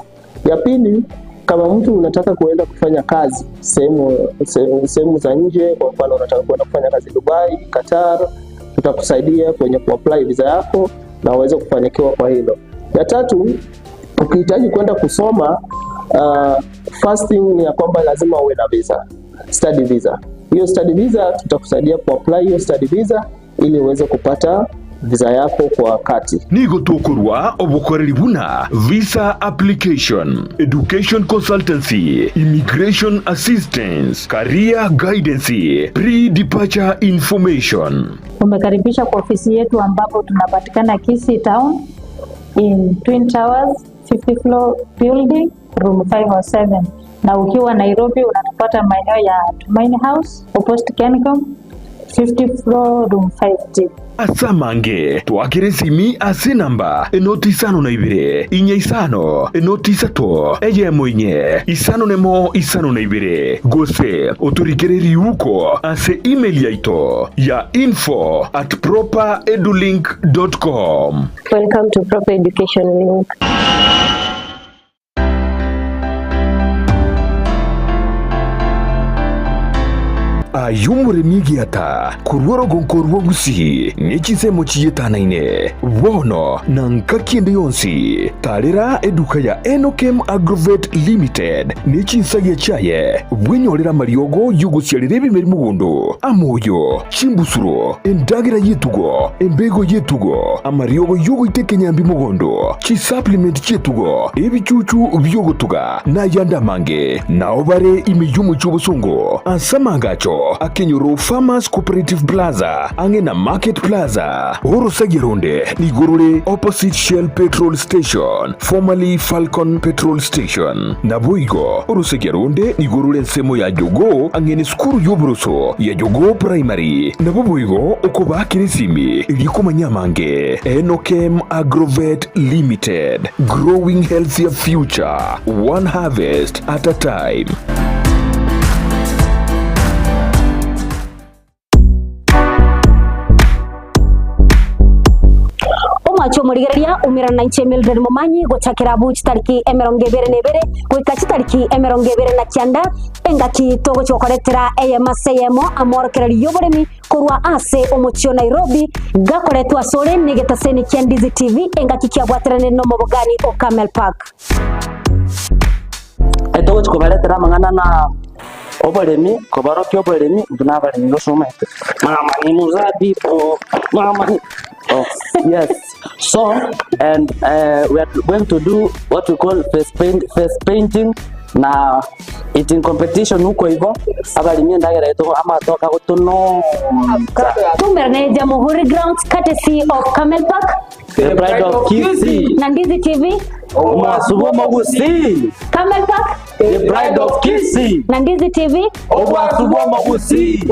Ya pili, kama mtu unataka kuenda kufanya kazi sehemu za nje, kwa mfano unataka kuenda kufanya kazi Dubai, Qatar, tutakusaidia kwenye kuapply visa yako na waweze kufanikiwa kwa hilo. Ya tatu, ukihitaji kwenda kusoma first thing ni ya kwamba lazima uwe na visa, study visa. Hiyo study visa tutakusaidia kuapply hiyo study visa ili uweze kupata visa yako kwa wakati. Nigo tokorwa obokoreri buna visa application, education consultancy, immigration assistance, career guidance, pre-departure information. Umekaribisha kwa ofisi yetu ambapo tunapatikana Kisii Town in Twin Towers 50 floor building room 507, na ukiwa Nairobi unatupata maeneo ya Tumaini House opposite Kencom 50 floor room 5D. Ase amange twakere esimi ase enamba enoti isano na ibere, inya isano, enoti isato, eyemo inye, isano nemo isano na ibere, gose otorikere riuko ase email yaito ya info at properedulink dot com. Welcome to Proper Education Link. Aye omoremi egiata, korwa orogonko rwa Gusii ne chinsemo chiyetanaine, bono na nkaki ende yonsi, tarera eduka ya Enokem Agrovet Limited ne chinsagia chiaye, bwenyorere amariogo y'ogosiarera ebimeri mogondo, amoyo, chimbusuro, endagera y'etugo, embego y'etugo, amariogo y'ogoita ekenyambi mogondo, chisupplement chi'etugo, ebichuchu bi'ogotuga, na ayande amange. Nao bare ime y'omochie obosongo ase amaagacho akenyoro Farmers Cooperative Plaza ang'e na Market Plaza. Orosagia ronde nigo rore opposite Shell Petrol Station, formerly Falcon Petrol Station. Naboigo orosagia ronde nigo rore ensemo ya Jogoo ang'e nesukuru y'oboroso ya Jogoo Primary. Nabo boigo okobaakera esimi erio komanya amange. Enokem Agrovet Limited, growing healthier future, one harvest at a time. Omwache omorigereria umerana na inche Mildred Momanyi gochakera abwo chitariki 21 goika chitariki 29 engaki togochia gokoretera eyemo ase eyemo amorokererio y'oboremi korwa ase omochie o Nairobi gakoretwa asore negetaseni kia Ndizi TV engaki kiabwateranire nomobogani o Camel Park. Etogochia kobaretera amang'ana na oboremi, kobarokia oboremi, intwe na abaremi gosomete. Mama ni muzabibu, mama ni Oh, yes. So, and we are going to do what we call face paint, face painting na eating competition huko hivyo abarimi endagera yetu amatoka gotunonza Tumerane Jamhuri Grounds courtesy of Camel Park The Pride of Kisii. na Ndizi TV Omwasuba omogusii. Camel Park The Pride of Kisii. na Ndizi TV Omwasuba omogusii.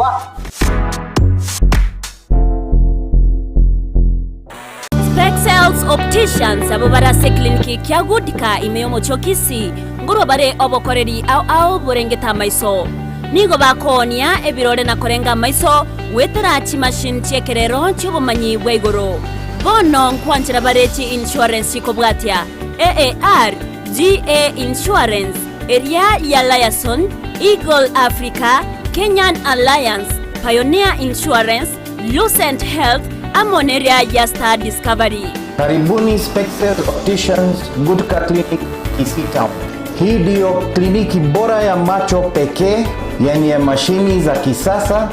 Spexels Opticians abo bare ase ekliniki kia Goodcare ime y'omochie o Kisii ngorwa bare obokoreri ao ao borengete amaiso. Nigo bakoonia ebirore na korenga amaiso goetera chimachine chi'ekerero chi'obomanyi bwa igoro. Bono nkwanchera bare chi insurance chikobwatia AAR, GA Insurance, eria ya Liaison, Eagle Africa, Kenyan Alliance, Pioneer Insurance, Lucent Health, amo neria ya Star Discovery. Karibuni Spexel Opticians Goodcare Clinic Kisii Town. Hii ndiyo kliniki bora ya macho pekee yenye mashini za kisasa